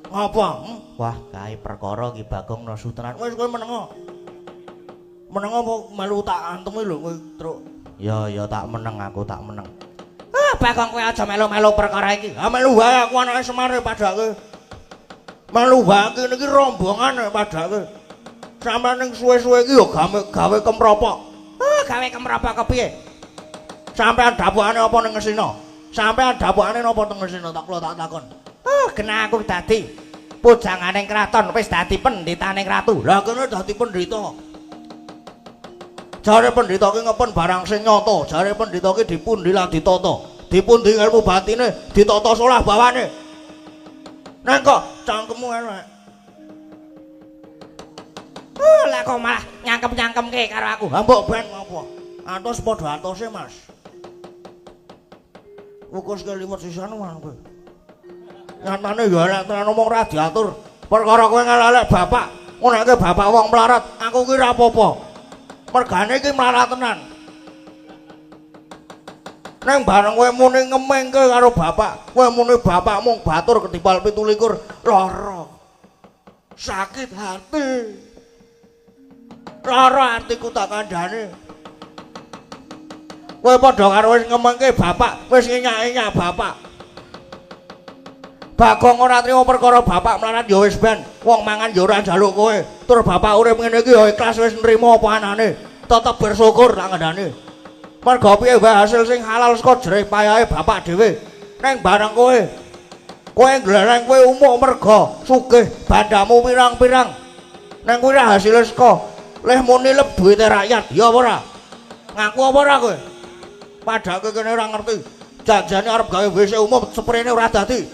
Ngopo? Wah, kae perkara ki Bagong nesu tenan. Wis kowe menengo. Menengo apa melu tak antemi lho kowe, Truk. Ya, ya tak meneng aku, tak meneng. Ah, Bagong kowe aja melu-melu perkara iki. Ha melu wae aku anake Semar padake. Melu wae kene iki rombongan padake. Sampeyan ning suwe-suwe iki ya gawe kemropok. Ah, gawe kemropok kepiye? Sampeyan dapukane apa ning Ngesina? Sampeyan dapukane napa teng Ngesina tak kula tak takon. Ah, genah aku dadi pujanganing kraton wis dadi pendhitaning ratu. Lah kene dadi pendhita. Jare pendhita ki ngepen barang sing nyata, jare pendhita ki dipundi lan ditata. Dipundi ilmu batine, ditata solah bawane. Neng kok cangkemmu elek. Lah kok malah nyangkem-nyangkemke karo aku. Ha mbok ben ngopo? Atos padha atose, Mas. Wukus keliwet sisan kowe. Nyatane ya elek tenan omong ora diatur. Perkara kowe ngelek bapak, ngonake bapak wong melarat, aku ki ora apa-apa. Mergane iki melarat tenan. Neng bareng kowe muni ngemengke karo bapak, kowe muni bapak mung batur ketibal 27 lara. Sakit hati. Lara atiku tak kandhane. Kowe padha karo wis ngemengke bapak, wis ngenyak-enyak bapak. Bagong ora trimo perkara bapak melarat ya wis ben, wong mangan ya ora njaluk kowe. Tur bapak urip ngene iki ya ikhlas wis nrimo apa anane. Tetep bersyukur tak kandhane. Mergo piye wae hasil sing halal saka jerih payahe bapak dhewe. Neng bareng kowe. Kowe nglereng kowe umuk mergo sugih bandamu pirang-pirang. Neng kuwi ra hasile saka lehmu nilep duwite rakyat, ya apa ora? Ngaku apa ora kowe? Padake kene ora ngerti. Janjane arep gawe WC umum seprene ora dadi.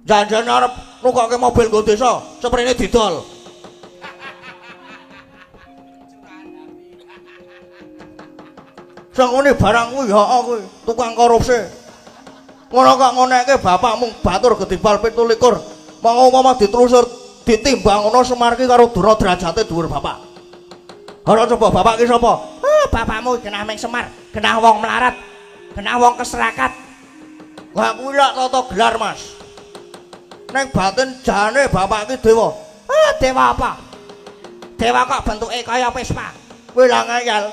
Janjane arep nukokke mobil nggo desa, seprene didol. Sing ngene barang kuwi ya kuwi, tukang korupsi. Ngono kok ngonekke bapak mung batur getibal 27. Monggo umpama ditelusur ditimbang ngono Semar ki karo Durna derajate dhuwur bapak. Ora coba bapak ki sapa? Ah, bapakmu genah ming Semar, genah wong melarat, genah wong keserakat. Lah kuwi lak tata gelar, Mas. Neng batin jane bapak ki dewa. Ah, dewa apa? Dewa kok bentuke kaya Vespa. Kowe lah ngeyel.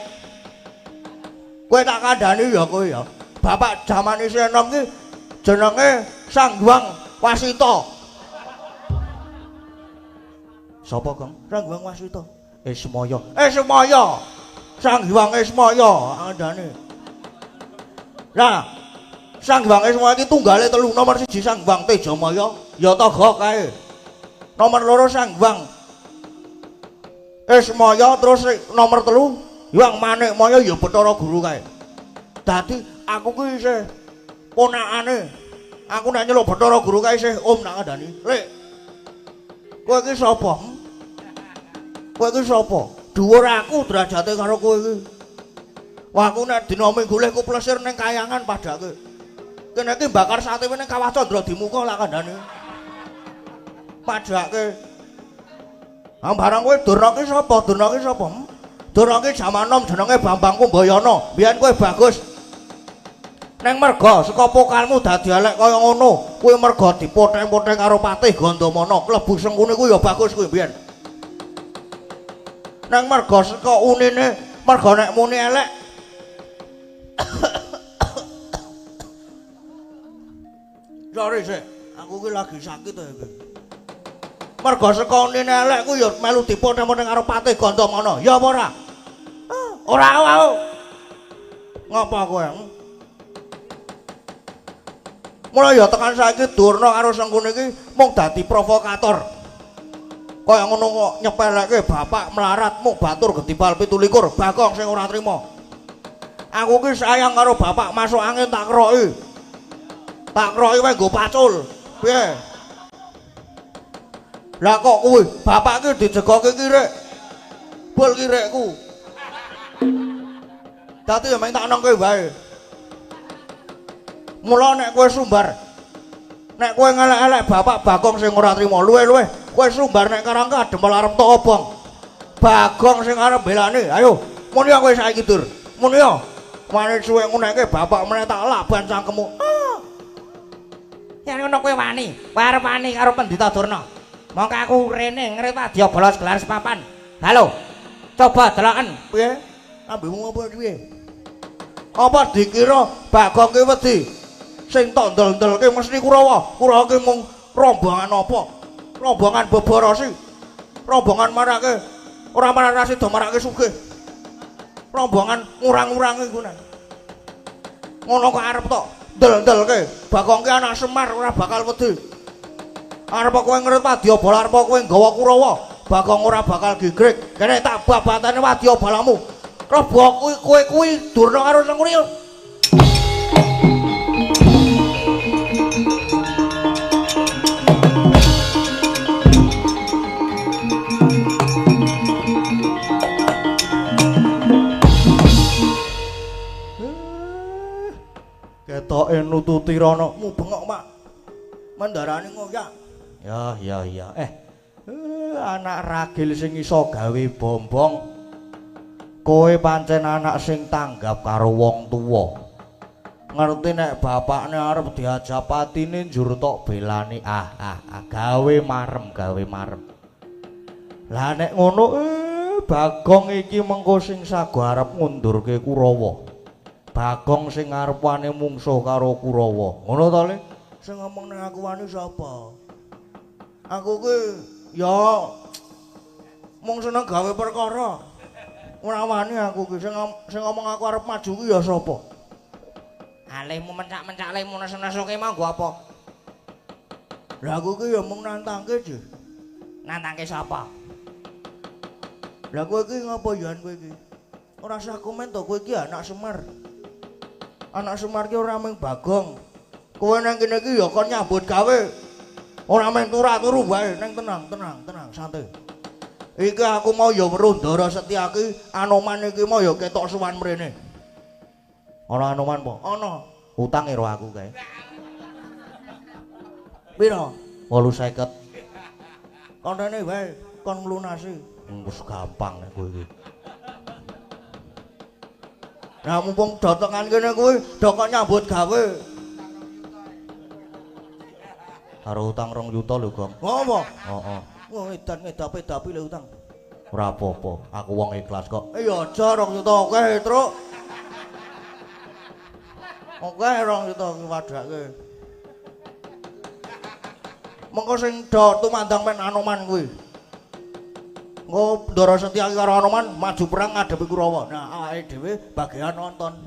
Kowe tak kandhani ya kowe ya. Bapak jaman isih enom ki jenenge Sang Hyang Wasita. Sapa, Gong? Sang Hyang Wasita. Ismaya. Ismaya. Sang Hyang Ismaya kandhane. Lah, Sang Hyang Ismaya iki tunggale telu, nomor 1 Sang Hyang Tejamaya, ya Toga kae. Nomor 2 Sang Hyang Ismaya, terus nomor 3 Hyang Manikmaya ya Bathara Guru kae. Dadi aku ki isih ponakane. Aku nek nyeluk Bathara Guru kae isih om nak kandhani. Lek, kowe iki sapa? Kowe iki sapa? Dhuwur aku derajate karo kowe iki. Wah, aku nek dina Minggu leh ku plesir ning kayangan padake. Kene iki bakar sate ning Kawah Candra Dimuka lak kandhane. Padake. Ha barang kowe Durna ki sapa? Durna ki sapa? Durna ki jaman nom jenenge Bambang Kumbayana. Biyen kowe bagus. Neng merga saka pokalmu dadi elek kaya ngono, kuwi merga dipoteng-poteng karo Patih Gandamana. Klebu Sengkuni kuwi ya bagus kuwi biyen. Neng merga saka unine, merga nek muni elek. Sorry sik, aku ki lagi sakit to iki. Merga saka unine elek kuwi ya melu dipoteng-poteng karo Patih Gandamana. Ya apa ora? Ora aku. Ngapa kowe? Mula ya tekan saiki Durna karo Sengkuni iki mung dadi provokator. Kaya ngono kok nyepeleke bapak melarat mung batur getibal 27 Bagong sing ora trima. Aku ki sayang karo bapak masuk angin tak keroki. Tak keroki wae nggo pacul. Piye? Lah kok kuwi bapak ki dijegoke kirek. Bol kirekku. Dadi ya meng tak nongke wae. Mula nek kowe sumbar, nek kowe ngelek-elek bapak Bagong sing ora trima, luwe-luwe kowe sumbar nek Karang Kadempel arep tok obong. Bagong sing arep belani, ayo muni kowe saiki Dur. Muni ya. Wani suwe nguneke bapak meneh tak laban cangkemmu. Ah. Yen ngono kowe wani, kowe arep wani karo Pendhita Durna. Mongko aku rene ngrit wadyabala gelar sepapan. Halo. Coba deloken. Piye? Ambemu apa piye? Apa dikira Bagong ki wedi? Sing tok ndel-ndelke mesti Kurawa. Kurawa ki mung rombongan apa? Rombongan bebarasi. Rombongan marake ora marake do marake sugih. Rombongan ngurang-ngurangi kuwi. Ngono kok arep tok ndel-ndelke. Bagong ki anak Semar ora bakal wedi. Arep kowe ngrit wadyabala, arep kowe nggawa Kurawa, Bagong ora bakal gigrik. Kene tak babatane wadyabalamu. Rebo kuwi kowe kuwi Durna karo Sengkuni. Ketoke nututi rono mu bengok, Mak. Mendarani ngoyak. Ya, ya, ya. Anak ragil sing iso gawe bombong. Kowe pancen anak sing tanggap karo wong tuwa. Ngerti nek bapakne arep diajak patine njur tok belani. Gawe marem, gawe marem. Lah nek ngono Bagong iki mengko sing sago arep ngundurke Kurawa. Bagong sing arep wani mungsuh karo Kurawa. Ngono to, Le? Sing ngomong nek aku wani sapa? Aku ki ya mung seneng gawe perkara. Ora wani aku ki sing ngomong aku arep maju ki ya sapa? Alehmu mencak-mencak lehmu nesu-nesuke mau nggo apa? Lah aku ki ya mung nantangke, Ji. Nantangke sapa? Lah kowe iki ngapa ya kowe iki? Ora usah komen to, kowe iki anak Semar. Anak Semar ki ora mung Bagong. Kowe nang kene iki ya kon nyambut gawe. Ora mung turu-turu wae, nang tenang, tenang, tenang, santai. Iki aku mau ya weruh Ndara Setyaki, Anoman iki mau ya ketok suwan mrene. Ana Anoman po? Ana. Utang ero aku kae. Piro? 850. Kontene wae kon nglunasi. Wis gampang nek kowe iki. Lah mumpung dotengan kene kuwi do kok nyambut gawe. Karo utang 2 juta lho, Gong. Apa? Heeh. Wah, edan ngedapi-dapi lho utang. Ora apa-apa, aku wong ikhlas kok. Ya aja 2 juta akeh, Truk. Oke, 2 juta ki wadake. Mengko sing do tumandang men Anoman kuwi. Engko Ndara Setyaki karo Anoman maju perang ngadepi Kurawa. Nah, awake dhewe bagian nonton.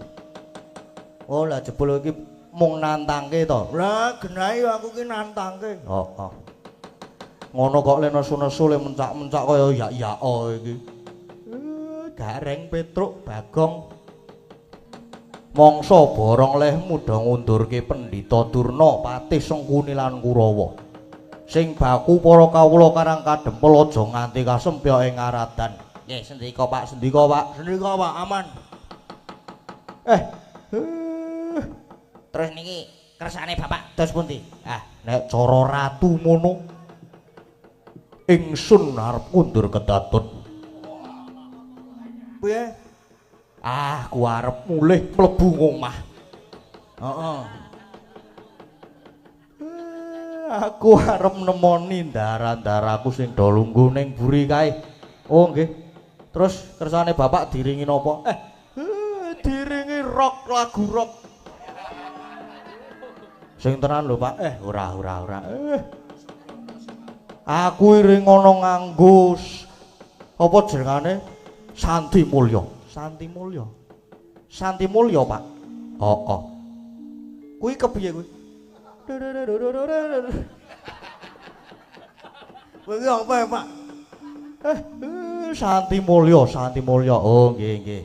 Oh, lah jebul iki mung nantangke to. Lah, genahi aku ki nantangke. Heeh. Ngono kok le nesu-nesu le mencak-mencak kaya yak-yako iki. Gareng Petruk Bagong. Mangsa borong lehmu do ngundurke Pendhita Durna, Patih Sengkuni lan Kurawa. Sing baku para kawula Karang Kadempel aja nganti kasempyok ing aradan. Nggih, sendika Pak, sendika Pak. Sendika Pak, aman. Terus niki kersane Bapak dos pundi? Ah, nek cara ratu mono ingsun arep kundur kedatun. Piye? Ah, ku arep mulih mlebu ngomah. Heeh. Aku arep nemoni ndara-ndaraku sing do lungguh ning buri kae. Oh nggih. Terus kersane Bapak diringi napa? Diringi rock, lagu rock. Sing tenan lho, Pak. Ora ora ora. Aku iring ana nganggo apa jenengane? Santi Mulya. Santi Mulya. Santi Mulya, Pak. Heeh. Kuwi kepiye kuwi? Kuwi apa ya, Pak? Santi Mulya, Santi Mulya. Oh, nggih, nggih.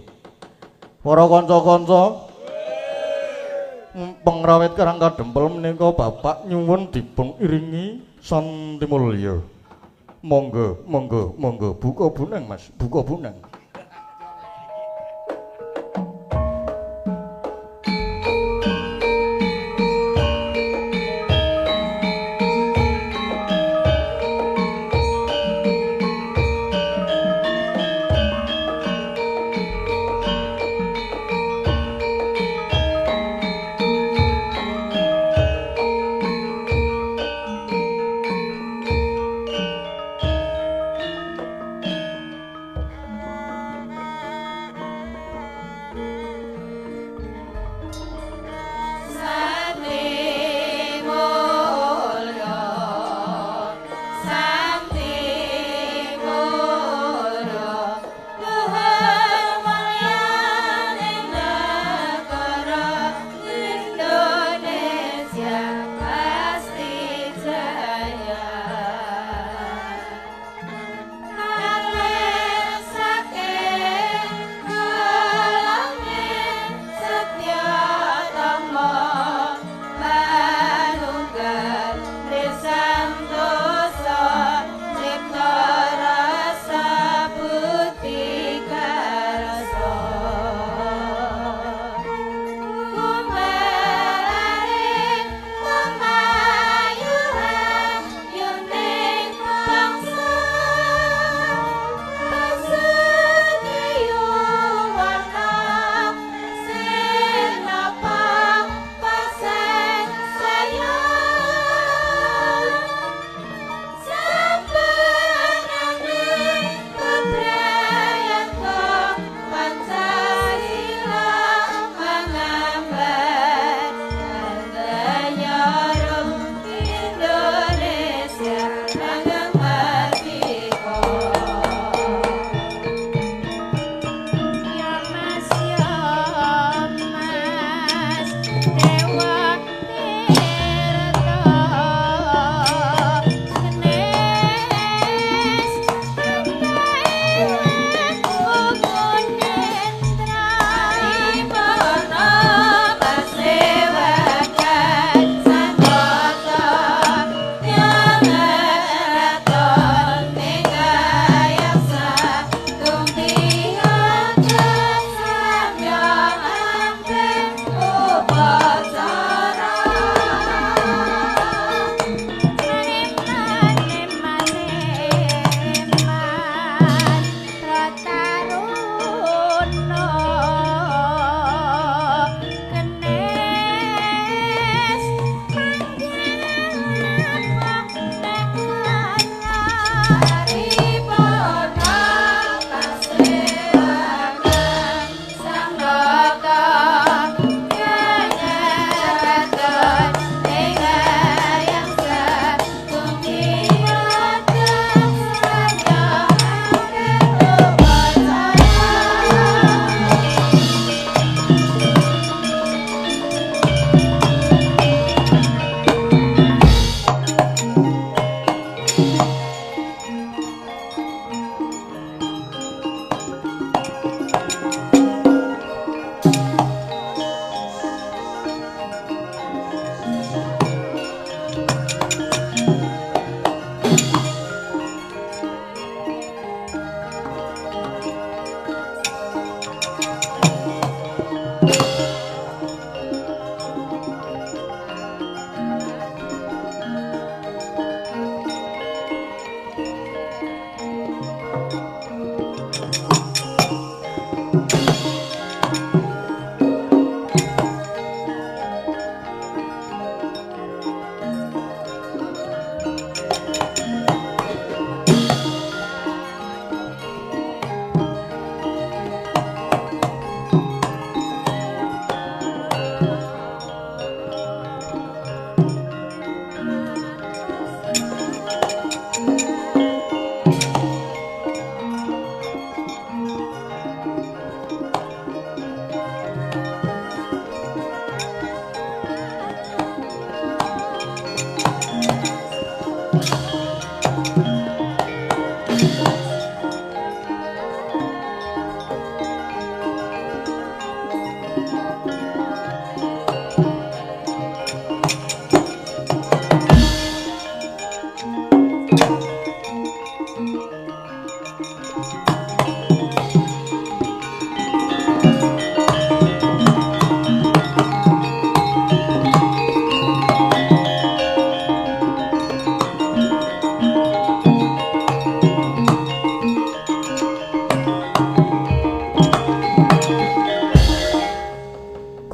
Para kanca-kanca, pengrawit Karang Kadempel menika Bapak nyuwun dipun iringi Santi Mulya. Monggo, monggo, monggo, buka buneng Mas, buka buneng.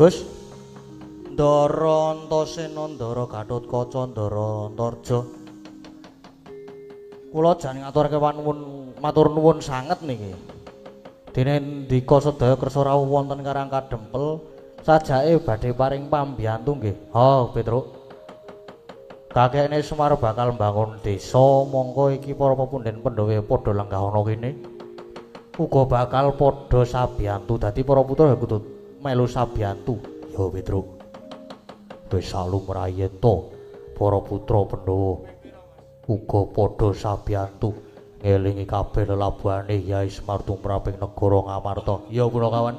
Gus. Ndara Antasena, Ndara Gatotkaca, Ndara Antarja. Kula jan ngaturake panuwun matur nuwun sanget niki. Dene ndika sedaya kersa rawuh wonten Karang Kadempel sajake badhe paring pambiyantu nggih. Ha, Petruk. Kakekne Semar bakal mbangun desa, mongko iki para pepunden Pandhawa padha lenggah ana kene. Uga bakal padha sabiyantu, dadi para putra ya kudu melu sabiyantu. Ya, Petruk. Wis salumrah yen to para putra Pandhawa uga padha sabiyantu ngelingi kabeh lelabuhane Yai Semar tumraping negara Ngamarta. Ya punakawan.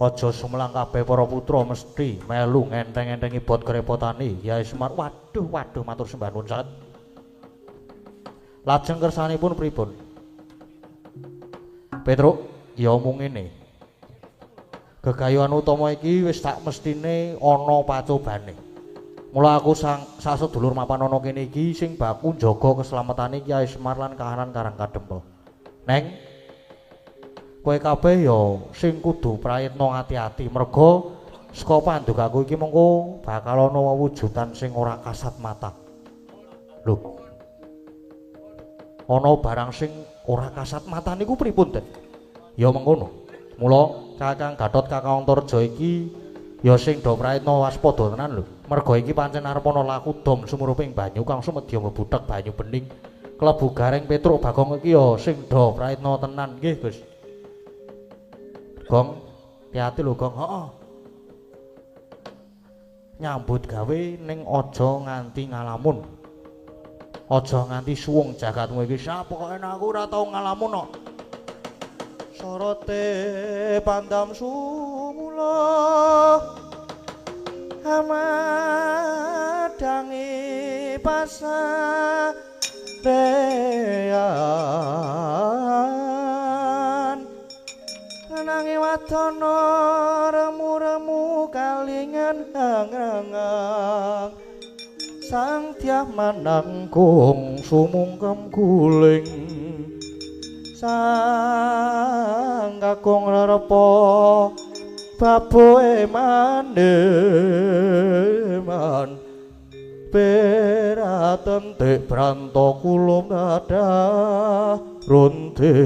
Aja sumelang kabeh para putra mesti melu ngenteng-entengi bot kerepotane Yai Semar. Waduh, waduh matur sembah nuwun sanget. Lajeng kersanipun pripun? Petruk, ya mung ngene. Gegayuhan utama iki wis tak mestine ana pacobane. Mula aku sang sedulur mapan ana kene iki sing baku njaga keselametane Kyai Semar lan kahanan Karang Kadempel. Neng, kowe kabeh ya sing kudu prayitna ati-ati merga saka pandukaku iki mengko bakal ana wewujudan sing ora kasat mata. Lho. Ana barang sing ora kasat mata niku pripun, Den? Ya mengkono. Mula Kakang Gatot Kakang Antarja iki ya sing do prayitna waspada tenan lho. Merga iki pancen arep ana laku dom sumuruping banyu kang sumedya mlebuthek banyu bening. Klebu Gareng Petruk Bagong iki ya sing do prayitna tenan nggih, Gus. Gong, hati-hati lho, Gong. Heeh. Nyambut gawe ning aja nganti ngalamun. Aja nganti suwung jagatmu iki. Sak pokoke aku ora tau ngalamun kok. Sorote pandam sumula amadangi pasarean nanging wadana remu-remu kalingan hangrang sang dyah manangkung sumungkem guling sang kakung rerepa baboe maneman peratentik branto kulum dadah runte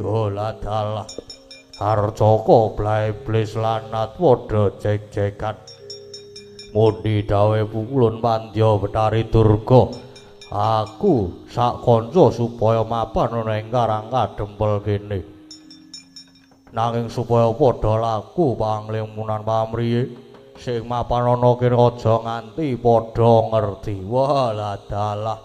oladalah arcaka blaiblis lanat padha jek-jekan mundi dawe pukulun pandya Betari Durga. Aku sak kanca supaya mapan ana ing Karang Kadempel kene. Nanging supaya padha laku panglimunan pamriye sing mapan ana kene aja nganti padha ngerti. Wah dalah.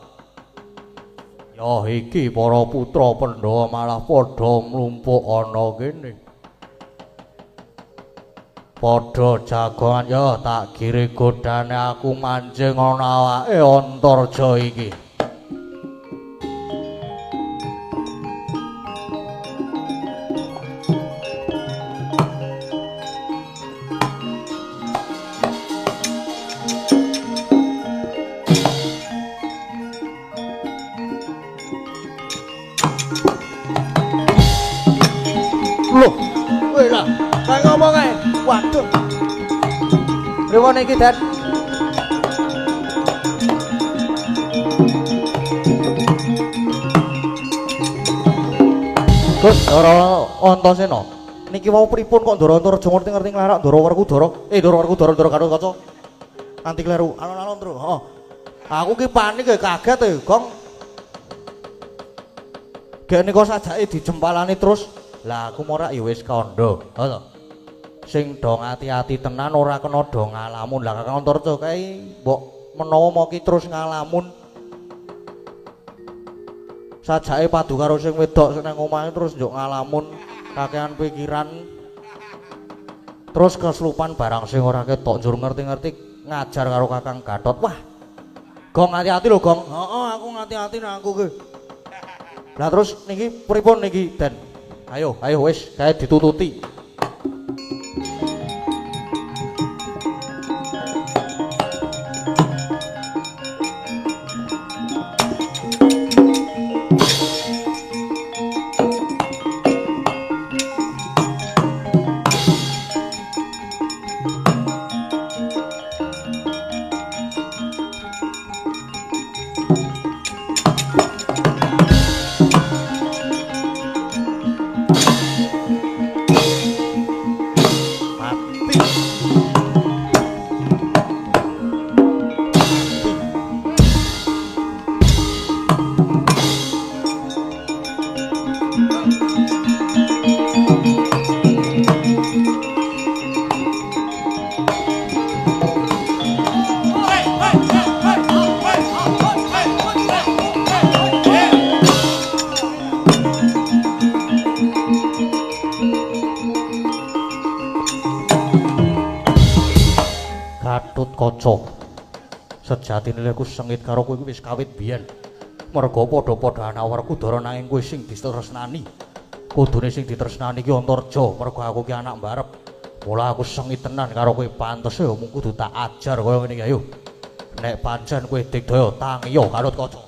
Ya iki para putra Pandhawa malah padha mlumpuk ana kene. Padha jagongan ya tak gire godane aku mancing ana awake Antarja iki. Loh, kowe lah, kae ngomong kae. Waduh. Pripun iki, Den? Gus, Ndara Antasena. Niki wau pripun kok Ndara Antarja ngerti-ngerti nglarak Ndara Werkudara? Ndara Werkudara, Ndara Gatotkaca. Nganti kleru. Alon-alon, Tru. Heeh. Aku ki panik kaget e, Gong. Gek nika sajake dijempalani terus. Lah aku morak ya wis kandha. Ha to. Sing do ati-ati tenan ora kena do ngalamun. Lah Kakang Antarja kae mbok menawa moki terus ngalamun. Sajake padu karo sing wedok sing nang omahe terus njuk ngalamun kakean pikiran. Terus keslupan barang sing ora ketok njur ngerti-ngerti ngajar karo Kakang Gatot. Wah. Gong ati-ati lho, Gong. Heeh, aku ngati-ati nang aku ki. Lah terus niki pripun niki, Den? Ayo, ayo wis kae ditututi. Gatotkaca. Sejatine aku sengit karo kowe wis kawit biyen. Merga padha-padha anak Werkudara nanging kowe sing ditresnani. Kudune sing ditresnani ki Antarja, merga aku ki anak mbarep. Mula aku sengit tenan karo kowe, pantese ya mung kudu tak ajar kaya ngene iki ayo. Nek pancen kowe digdaya tangiya Gatotkaca.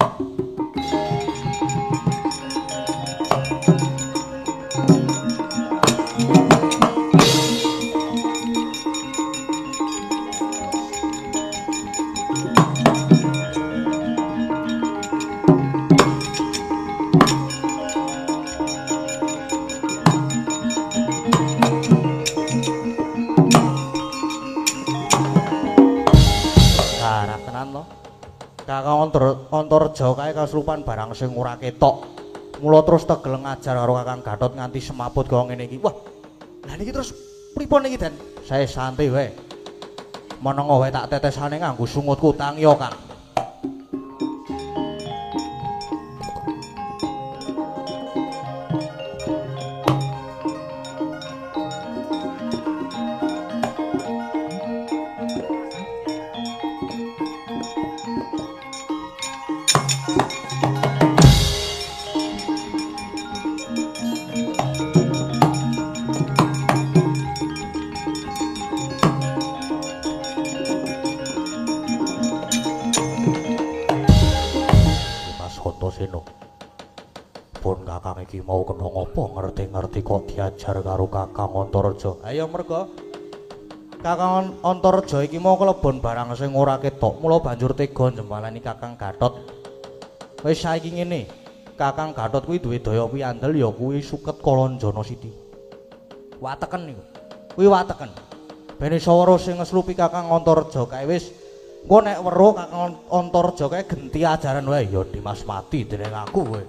Kakang Antarja kae kaslupan barang sing ora ketok. Mula terus tegel ngajar karo Kakang Gatot nganti semaput kaya ngene iki. Wah. Lah niki terus pripun niki, Den? Saya santai wae. Menengo wae tak tetesane nganggo sungutku tangiya, Kang. Pun kakang iki mau kena ngopo ngerti-ngerti kok diajar karo Kakang Antarja. Ayo merga Kakang Antarja iki mau kelebon barang sing ora ketok, mula banjur tega njembalani Kakang Gatot. Wis saiki ngene, Kakang Gatot kuwi duwe daya piandel ya kuwi suket Kalanjana Siti. Wateken niku. Kuwi wateken. Ben iso weruh sing ngeslupi Kakang Antarja kae wis. Engko nek weruh Kakang Antarja kae genti ajaran wae ya Dimas mati dening aku kowe.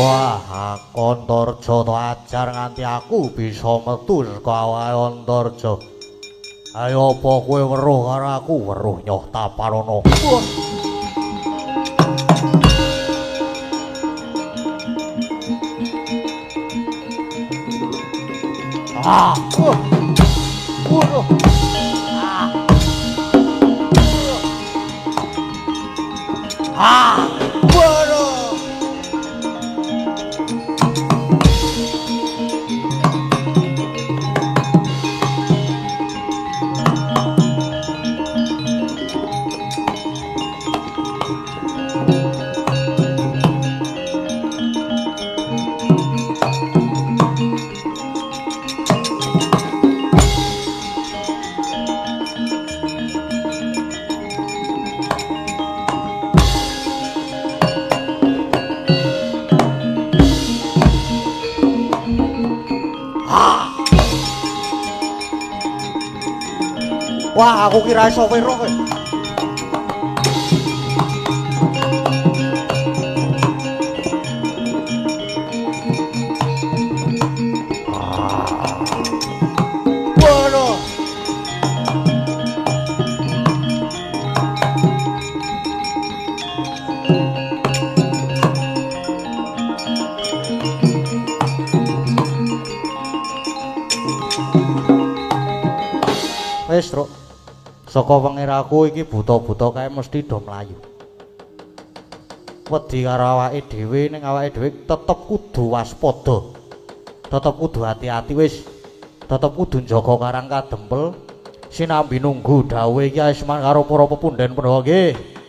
Wah, Antarja to ajar nganti aku bisa metu saka awake Antarja. Ayo apa kowe weruh karo aku? Weruh nyoh taparono. Ah. Ah. Wah, aku kira iso weruh kowe. Wis, Truk. Saka pengiraku iki buta-buta kae mesti do mlayu. Wedi karo awake dhewe, ning awake dhewe tetep kudu waspada. Tetep kudu hati-hati wis. Tetep kudu njaga karang kadempel sinambi nunggu dawuhe Kyai Semar karo para pepundhen Pandhawa nggih.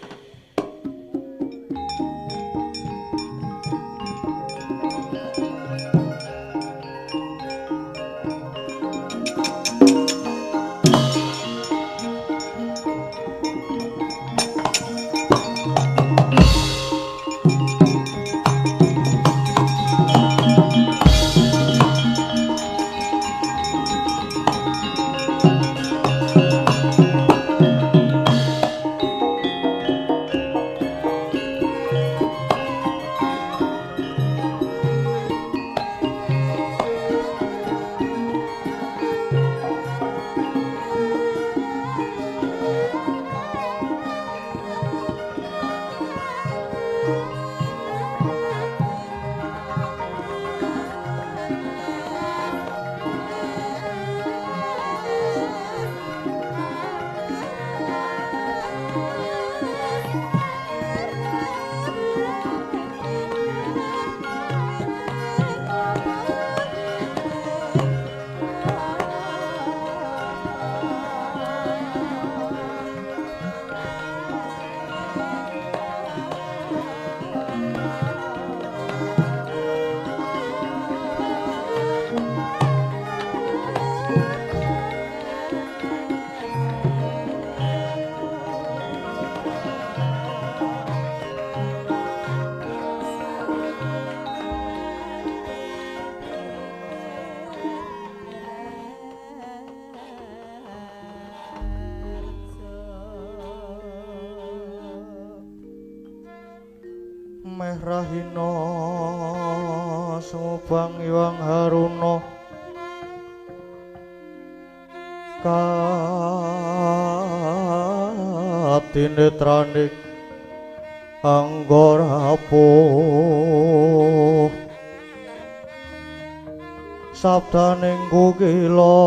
Rahina Subang Hyang Haruna katinetraning anggara rapuh sabdaning kukila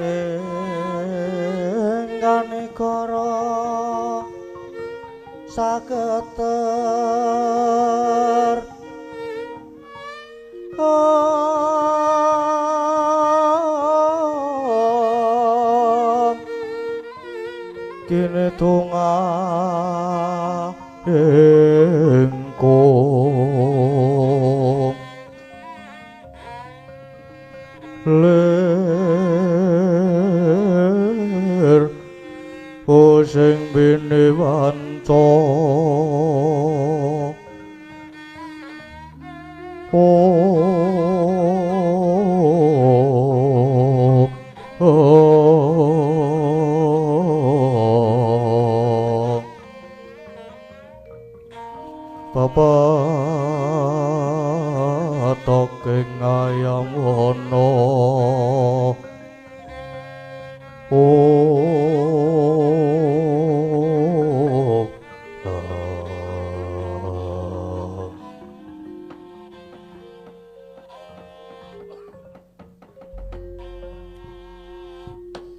ing kanegara saketer kene donga ingkung lir sing bene wanca Bapa ing ayam wana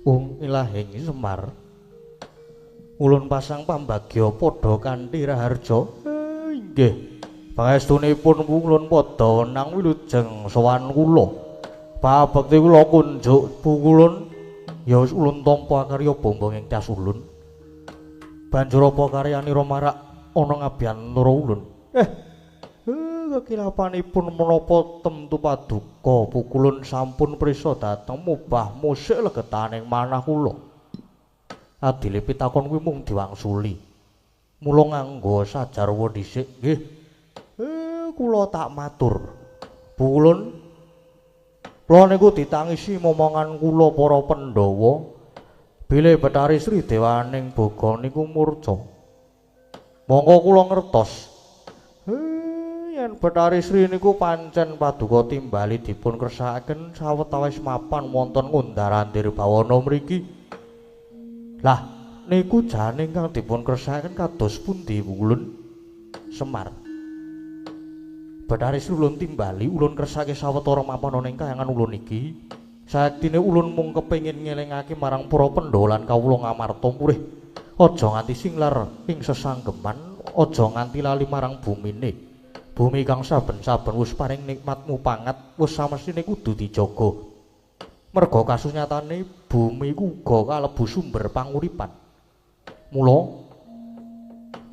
Ung ilahing Semar ulun pasang pambagya padha kanthi raharja. Inggih pangestunipun ulun padha wenang wilujeng sowan kula. Pabekti kula kunjuk pukulun ya wis ulun tampa karya bombong ing tas ulun. Banjur apa karyanira marak ana ngabiyantara ulun? Kekilapanipun menapa temtu paduka pukulun sampun prisa dhateng mubah musik legetaning manah kula. Adile pitakon kuwi mung diwangsuli. Mula nganggo sajarwa dhisik nggih. Kula tak matur. Pukulun kula niku ditangisi momongan kula para Pandhawa bilih Bathari Sri Dewaning Boga niku murca. Monggo kula ngertos. Yen Bathari Sri niku pancen paduka timbali dipun kersakaken sawetawis mapan wonten ngundar-andir bawana mriki. Lah niku jane ingkang dipun kersakaken kados pundi ulun Semar? Bathari Sri ulun timbali ulun kersake sawetara mapan ana ing kayangan ulun iki Sayektine ulun mung kepengin ngelingake marang para Pandhawa lan kawula Ngamarta murih aja nganti singlar ing sesanggeman, aja nganti lali marang bumine. Bumi kang saben-saben wis paring nikmat mupangat wis samestine kudu dijaga. Merga kasus nyatane bumi iku uga kalebu sumber panguripan. Mula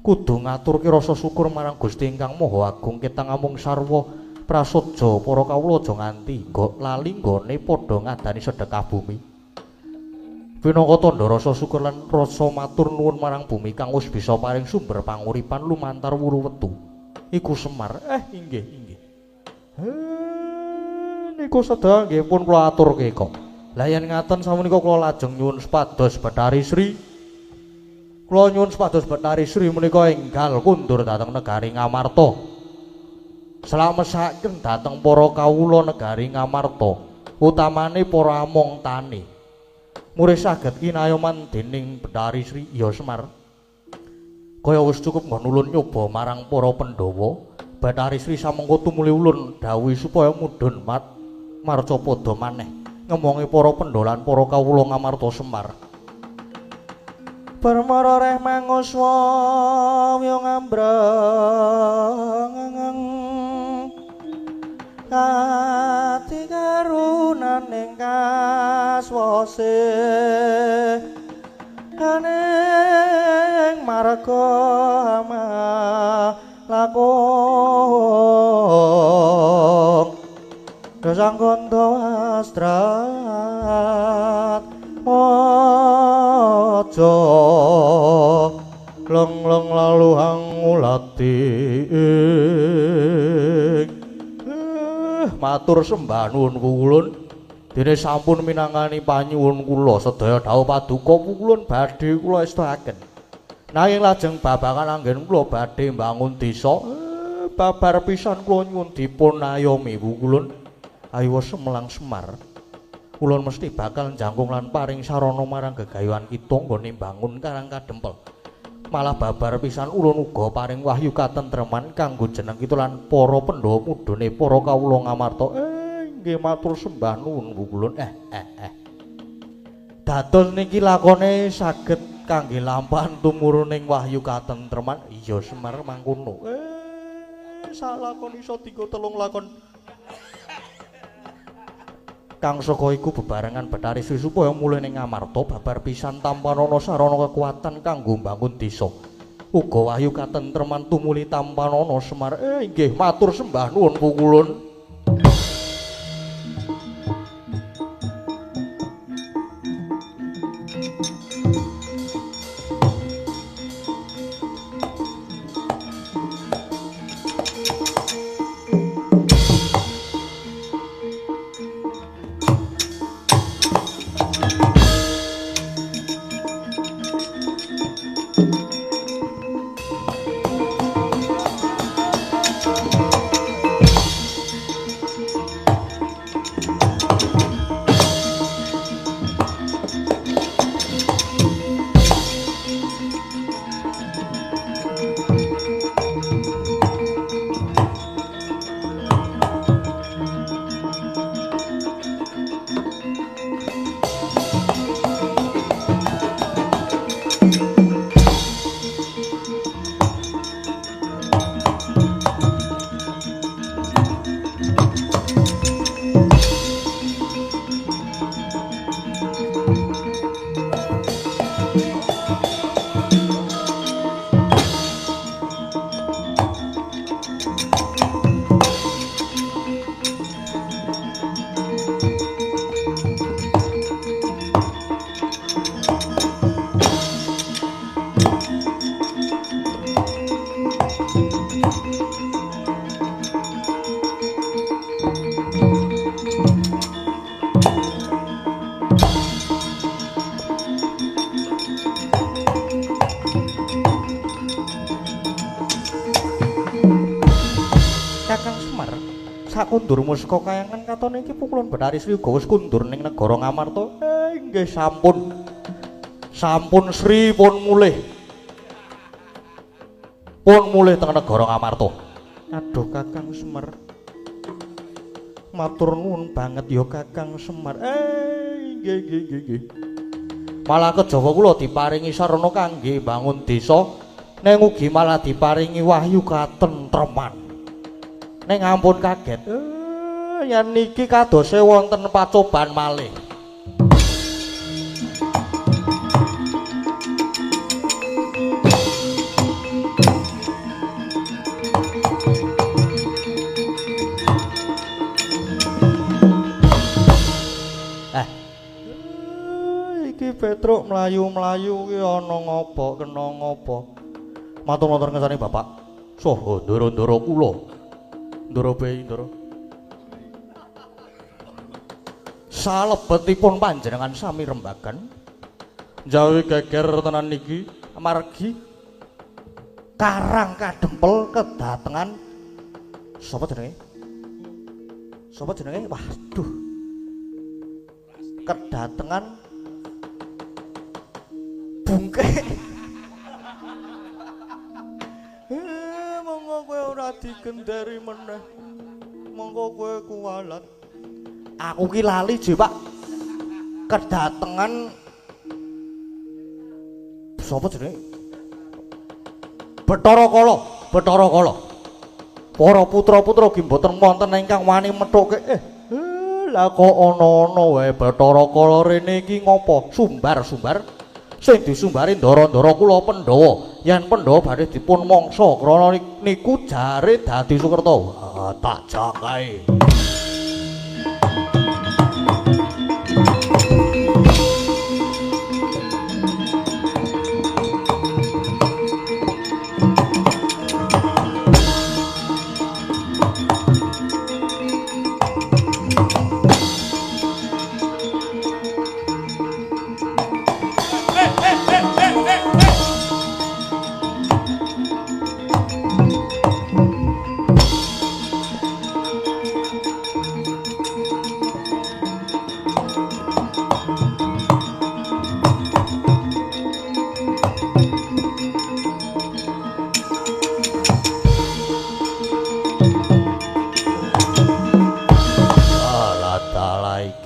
kudu ngaturke rasa syukur marang Gusti ingkang Maha Agung ketang amung sarwa prasaja para kawula aja nganti lali nggone padha ngadani sedekah bumi. Pinangka tandha rasa syukur lan rasa matur nuwun marang bumi kang wis bisa paring sumber panguripan lumantar wuru wetu. Iku Semar. Inggih, inggih. Niku sedaya nggih pun kula aturke kok. Lah yen ngaten sapunika kula lajeng nyuwun supados Bathari Sri. Kula nyuwun supados Bathari Sri menika enggal kundur dhateng negari Ngamarta. Slamesaken dhateng para kawula negari Ngamarta, utamane para among tani. Murih saged kinayoman dening Bathari Sri. Ya Semar. Kaya wis cukup nggon ulun nyoba marang para Pandhawa. Bathari Sri samengko tumuli ulun dawuhi supaya mudhun marcapada maneh ngemongi para Pandhawa lan para kawula Ngamarta Semar. Permara reh manguswa yo ngambreng ati karunaning kaswase kaning marga lakon dosang gondo astrat mojo leng-leng lalu hangulati. Matur sembah nuwun kula dene sampun minangkani panyuwun kula sedaya dhawuh paduka kula badhe kula estoaken. Nanging lajeng babagan anggen kula badhe mbangun desa, babar pisan kula nyuwun dipun ayomi kula. Ayo semelang Semar. Ulun mesti bakal njangkung lan paring sarana marang gegayuhan kita nggone mbangun Karang Kadempel. Malah babar pisan ulun uga paring wahyu katentreman kanggo jeneng kita lan para Pandhawa mudhune para kawula Ngamarta. Nggih matur sembah nuwun kula. Dados niki lakone saged kangge lampahan tumuruning wahyu katentreman. Iya Semar mangkono. Sak lakon iso dienggo telung lakon. Kang saka iku bebarengan Bathari Sri supaya mulih ning Ngamarta babar pisan tampanana sarana kekuatan kanggo mbangun desa. Uga wahyu katentreman tumuli tampanana Semar. Inggih matur sembah nuwun pukulun. Sakundur musika kayangan katone iki pukulun Bathari Sri uga wis kundur ning negara Ngamarta. Nggih sampun. Sampun Sri pun mulih. Pun mulih teng negara Ngamarta. Aduh Kakang Semar. Matur nuwun banget ya Kakang Semar. Nggih nggih nggih nggih. Malah kejawa kula diparingi sarana kangge bangun desa, ning ugi malah diparingi wahyu katentreman. Ning ampun kaget. Yen niki kadose wonten pacoban malih. Iki Petruk mlayu-mlayu ki ana ngopo kena ngopo. Matur wonten ngersane Bapak. Saha ndara-ndara kula. Ndara bayi ndara. Salebetipun panjenengan sami rembagan. Jawi geger tenan niki amargi Karang Kadempel kedatengan sapa jenenge? Sapa jenenge? Waduh. Kedatengan bungke. Monggo kowe ora digenderi meneh. Monggo kowe kuwalat. Aku ki lali je, Pak. Kedatengan sapa jenenge? Bathara Kala, Bathara Kala. Para putra-putra ki mboten wonten ingkang wani methuke. Lah kok ana-ana wae Bathara Kala rene iki ngopo? Sumbar-sumbar. Sing disumbari ndara-ndara kula Pandhawa. Yen Pandhawa badhe dipun mangsa krana niku jare dadi Sukerta. Wah, tak jangkae.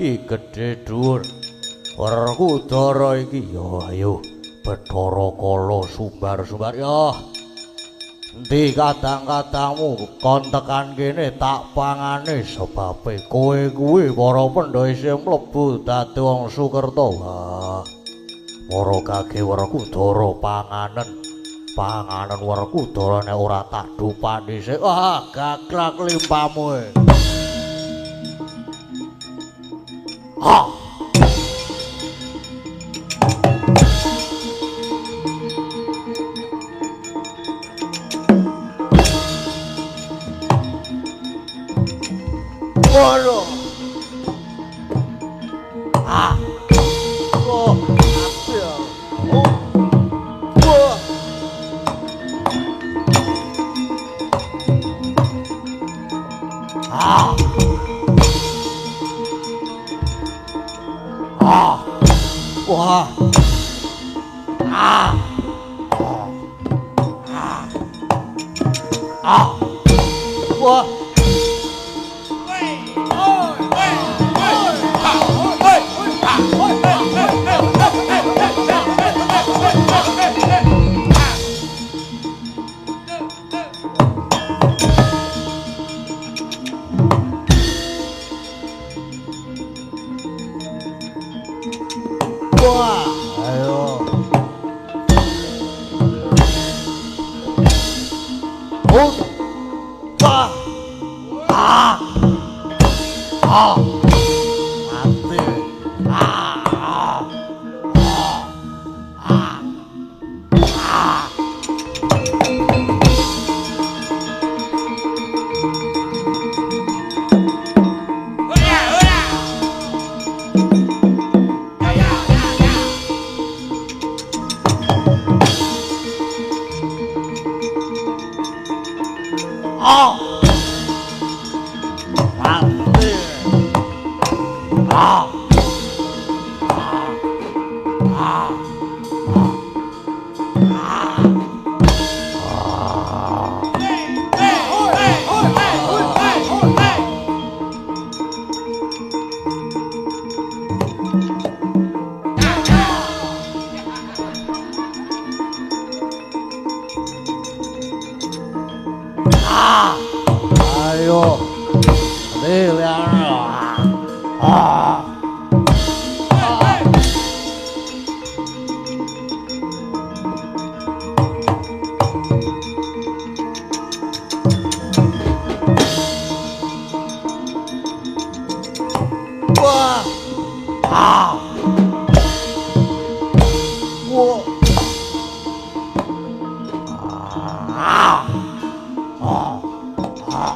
Gedhe dhuwur Werkudara iki ya ayo Bathara Kala sumbar-sumbar ya endi kadang-kadangmu kon tekan kene tak pangane sebabe kowe kuwi para Pandhawa isih mlebu dadi wong Sukerta. Wah, para kage Werkudara panganen panganen Werkudara nek ora tak dupani sik. Wah, gaglak limpamu. Ha. Waduh. Ah. Oh, ya. Oh. Wah. Ah. Ah. Wah. Ah. Ah. Ah. Wah. Wah, ayo. Oh. Wah. Ah. Ah. Mati. Ah. Ah. Ah. Ah. Ah. Mati. Ah. Ah. Ah. Ah. Liyane. Ah. Wah. Ah. Wah. Ah. Ah. Ah.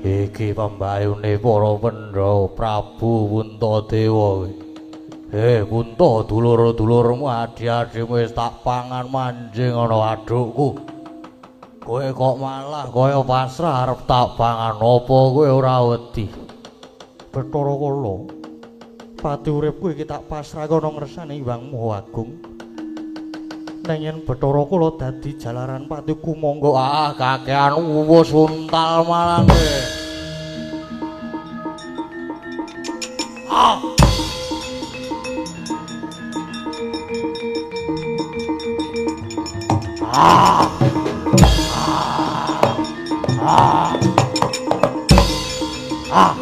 Iki pambayune para Pandhawa Prabu Puntadewa. Punta, dulur-dulurmu adi-adimu wis tak pangan manjing ana wadukku. Kowe kok malah kaya pasrah arep tak pangan apa kowe ora wedi? Bathara Kala, pati uripku iki tak pasrahke ana ngersane Hyang Maha Agung. Neng yen Bathara Kala dadi jalaran patiku monggo. Ah, kakean uwus untal malang kowe. Ah. Ah. Ah. Ah.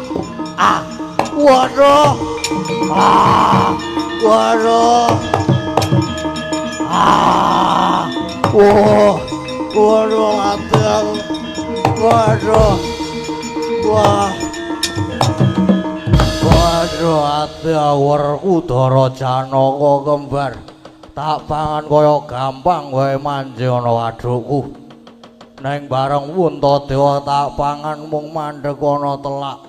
Ah. Waduh. Ah. Waduh. Ah. Wah. Waduh mati aku. Waduh. Wah. Waduh ati awerku Dara Janaka kembar. Tak pangan kaya gampang wae manjing ana wadukku. Neng bareng Puntadewa tak pangan mung mandheg ana telak.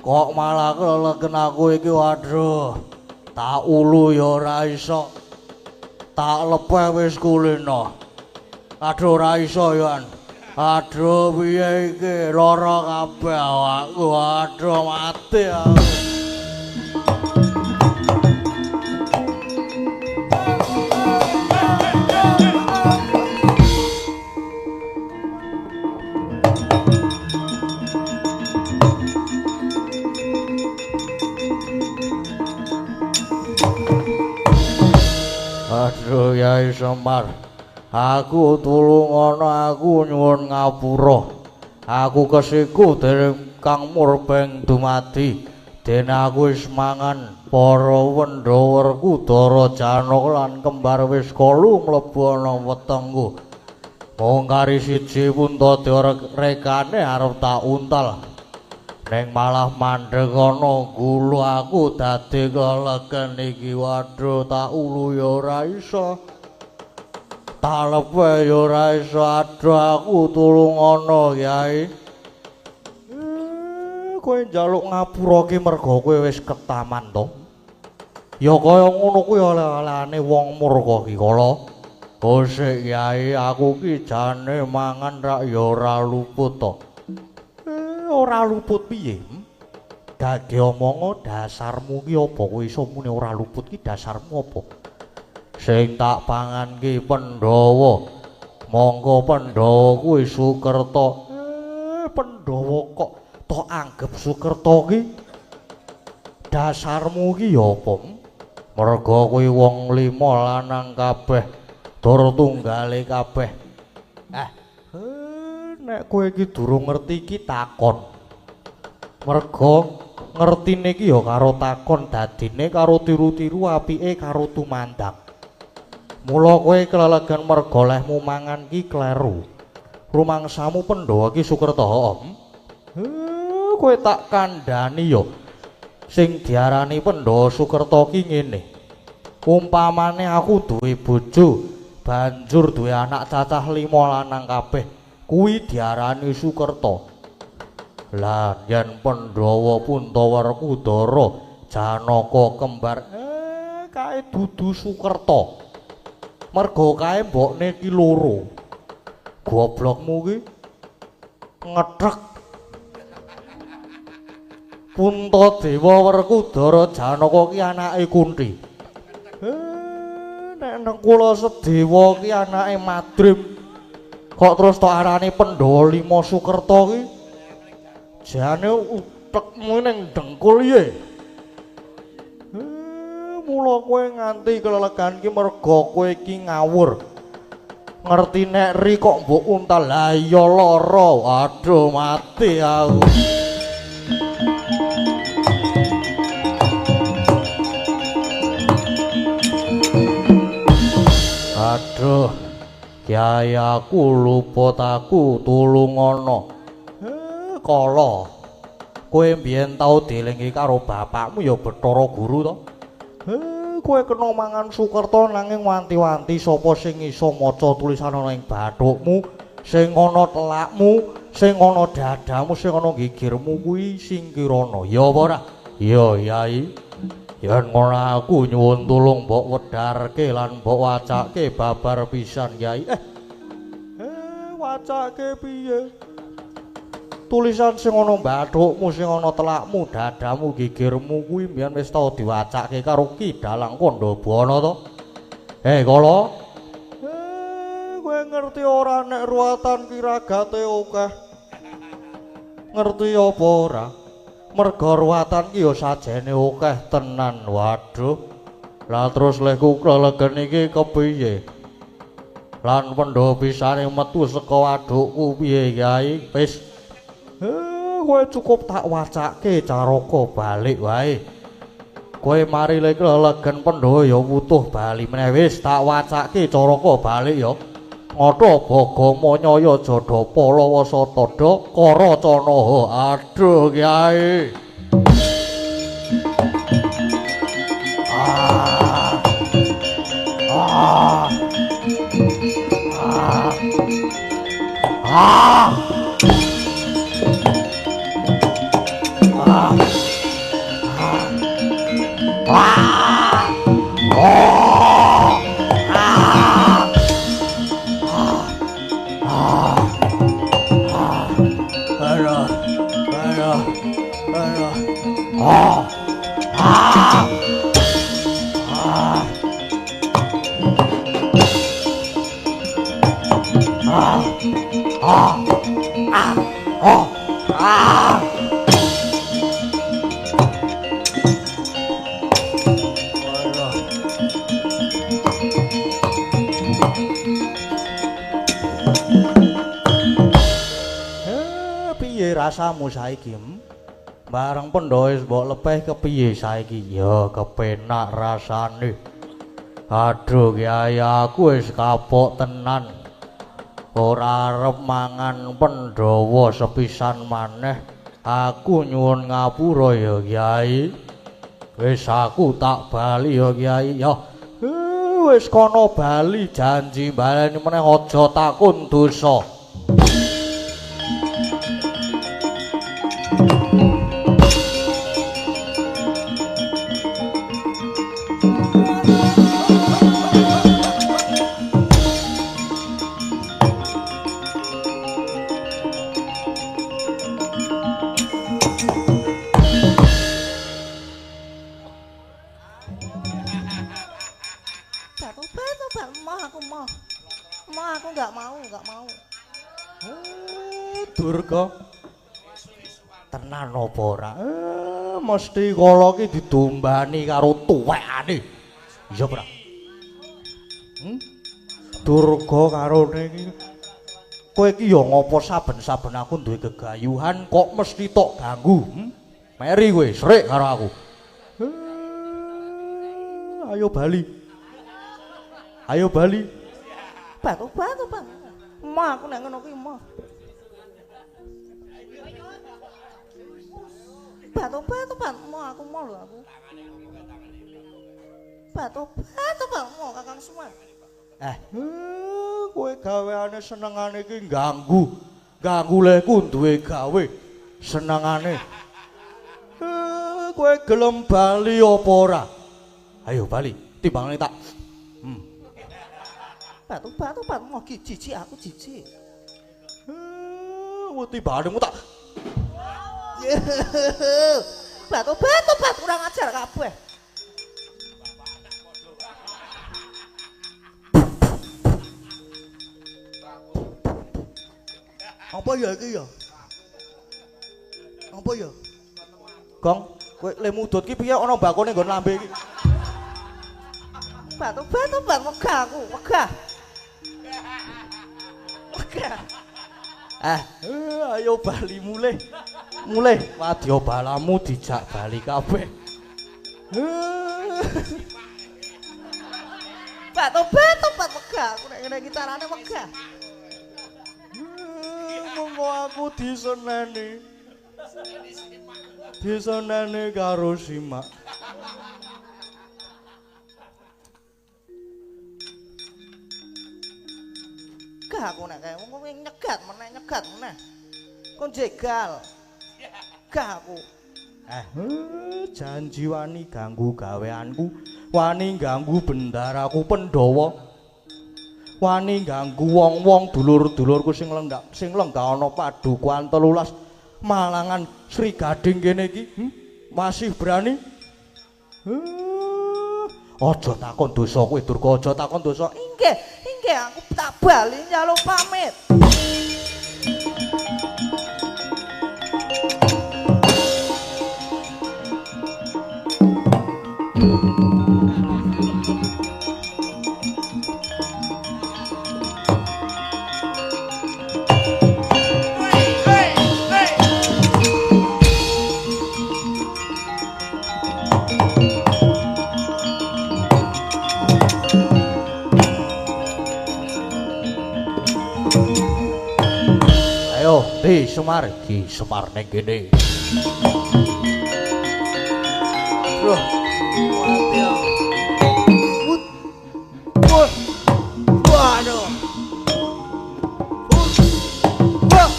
Kok malah keleken aku iki waduh. Tak ulu ya ora iso. Tak lepeh wis kulino. Aduh ora iso ya. Aduh piye iki lara kabeh awakku. Aduh mati aku. Aduh Yai Semar, aku tulungono, aku nyuwun ngapura. Aku kesiku dening Kang Murbeng dumadi. Dene aku wis mangan para Pandhawa Werkudara Janaka lan kembar wis kolu mlebu ana wetengku. Mung kari siji Puntadewa rekane arep tak untal. Neng malah mandheg ana gulu aku dadi keleken iki. Waduh tak ulu ya ora iso. Tak lepeh ya ora iso. Aduh aku tulungono Yai. Kowe njaluk ngapura ki merga kowe wis ketaman to. Ya kaya ngono kuwi oleh-olehane wong murka ki kala. Kosik Yai, aku ki jane mangan rak ya ora luput to. Ora luput piye? Gage omongo dasarmu ki apa kowe iso muni ora luput ki dasarmu apa? Sing tak pangan ki Pandhawa. Monggo Pandhawa kuwi Sukerta. Pandhawa kok tok anggep Sukerta ki? Dasarmu ki ya apa? Merga kuwi wong lima lanang kabeh, tur tunggale kabeh. Nek kowe iki durung ngerti iki takon. Merga ngertine iki ya karo takon, dadine karo tiru-tiru, apike karo tumandang. Mula kowe kelelegen merga lehmu mangan ki kleru. Rumangsamu Pandhawa ki Sukerta. Kowe tak kandhani ya. Sing diarani Pandhawa Sukerta ki ngene. Umpamane aku duwe bojo, banjur duwe anak cacah 5 lanang kabeh. Kuwi diarani Sukerta. Lah yen Pandhawa Punta Werkudara Janaka kembar kae dudu Sukerta. Merga kae mbokne ki loro. Goblokmu ki ngethek. Puntadewa Werkudara Janaka ki anake Kunti. Nek Nakula Sedewa ki anake Madrim. Kok terus tok arani Pandhawa Lima Sukerta ki? Jane utekmu ning dengkul ye. Mula kowe nganti kelelegan ki merga kowe iki ngawur. Ngerti nek ri kok mbok untal, lah iya lara. Aduh mati aku. Aduh, Kyai aku luput aku tulungono. Kala. Kowe mbiyen tau dielingke karo bapakmu ya Bathara Guru to? Kowe kena mangan Sukerta nanging wanti-wanti sapa sing iso maca tulisan ana ing bathukmu, sing ana telakmu, sing ana dadamu, sing ana gigirmu kuwi singkirana. Ya apa ora? Ya, Yai. Yen ngono aku nyuwun tulung mbok wedharke lan mbok wacake babar pisan, Yai. Wacake piye? Tulisan sing ana bathukmu, sing ana telakmu, dadamu, gigirmu kuwi mbiyen wis tau diwacake karo Ki Dalang Kandhabana to. Kala. Kowe ngerti ora nek ruwatan ki ragate akeh? Ngerti apa ora? Merga ruwatan ki ya sajene akeh tenan. Waduh. Lah terus lehku klelegen iki kepiye? Lan Pandhawa pisane metu saka wadukku piye, Kyai? Wis. Kowe cukup tak wacake caraka balik wae. Kowe mari lek lelegen Pandhawa ya wutuh bali meneh. Wis tak wacake caraka balik ya. Ngata baga manyaya jadapa lawa satada kara canaha. Aduh, Kyai. Ah. Ah. Ah. Ah. Ah. Ah. Oh. Ah. Ah. Ah. Aduh. Aduh. Aduh. Ah. Ah. Ah. Ah. Ah. Ah. Oh. Ah. Piye rasamu saiki? Bareng Pandhawa wis mbok lepeh kepiye saiki? Ya kepenak rasane. Aduh Kyai, aku wis kapok tenan. Ora arep mangan Pandhawa sepisan maneh. Aku nyuwun ngapura ya Kyai. Wis aku tak bali ya Kyai. Ya wis kono bali, janji baleni meneh aja takun dosa. Durga tenan apa ora? Mesti kala ki didombani karo tuwekane. Iya ora? Durga karone iki kowe iki ya ngopo saben-saben aku duwe gegayuhan kok mesti tok ganggu? Meri kowe, srik karo aku. Ayo bali. Ayo bali. Batu-batu, Bang. Mah aku nek ngono kuwi mah. Batu-batu, Bang. Mah aku mau lho aku. Batu-batu, Bang. Mah Kakang Semar. Kowe gaweane senengane iki ganggu. Ganggu lehku duwe gawe senengane. Kowe gelem bali apa ora? Ayo bali, timbangane tak. Batu-batu, Bang. Mah jijik aku jijik. Timbangane tak. Tobat, tobat, tobat, kurang ajar kabeh. Apa ya iki ya? Apa ya? Gong, kowe le mudut ki piye ana mbakone nggon lambe iki? Tobat, tobat, tobat, wegah aku, wegah. Wegah. Ayo bali mulih. Mulih wadya balamu dijak bali kabeh. Tobat, tobat, tobat, wegah aku nek ngene iki carane wegah. Monggo aku diseneni. Diseneni karo Simak. Gak aku nek kae wong kowe nyegat meneh, nyegat meneh. Kon jegal. Gak aku. Janji wani ganggu gaweanku, wani ganggu bendaraku Pandhawa. Wani ganggu wong-wong dulur-dulurku sing lenggah, sing lenggah ana padukuhan 13 Malangan Sri Gading kene iki. Masih berani? Aja takon dosa kowe Durga, aja takon dosa. Inggih, inggih aku tak bali njaluk pamit. Ayo, di Semar, di Semar ning kene. Loh, mati aku. Wah, waduh. Wah.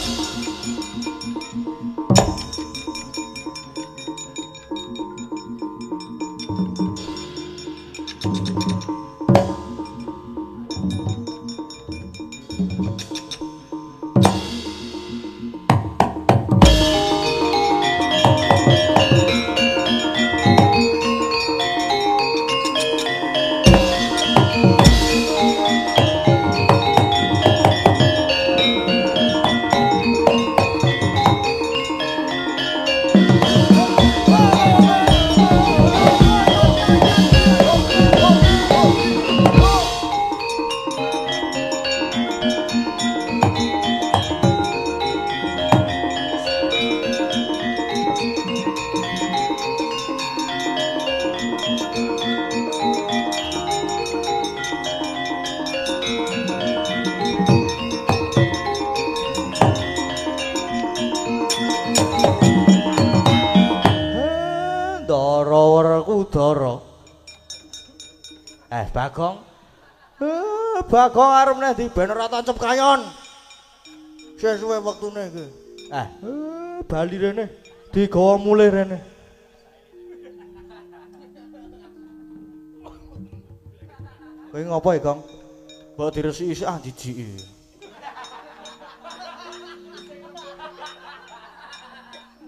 Werkudara. Bagong. Bagong arep neh di ben ora tancep kayon. Sesuwe wektune iki. Bali rene digawa mulih rene. Kowe ngopo ya, Gong? Mbok diresiki sik ah jijiki.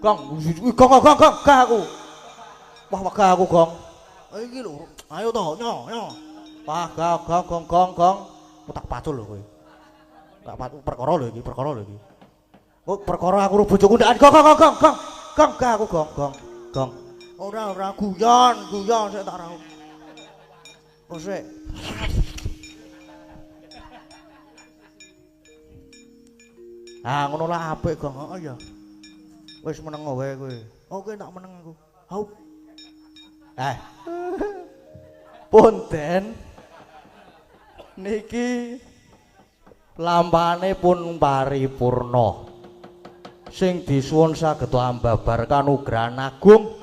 Gong, gong, gong, gong, gah aku. Wah, wegah aku, Gong. Iki lho, ayo to, nyo, nyo. Wah, gong, gong, gong, gong, gong. Tak pacul lho kowe. Tak pacul perkara lho iki, perkara lho iki. Oh, perkara aku ro bojoku ndakan. Gong, gong, gong, gong. Gong, gah aku, gong, gong, gong. Ora, ora guyon, guyon sik tak raup. Oh, sik. Ah, ngono lah apik, Gong. Heeh ya. Wis meneng wae kowe. Oke, tak meneng aku. Haup. Punten niki lampane pun paripurna. Sing disuwun saged ambabar kanugrahan agung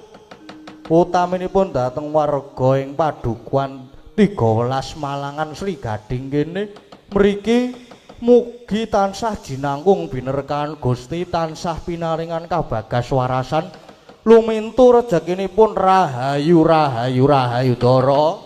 utaminipun dhateng warga ing padukuhan 13 Malangan Sri Gading kene mriki mugi tansah jinangkung binerkahan Gusti tansah pinaringan kabagas warasan lumintu rejekinipun rahayu rahayu rahayu dara.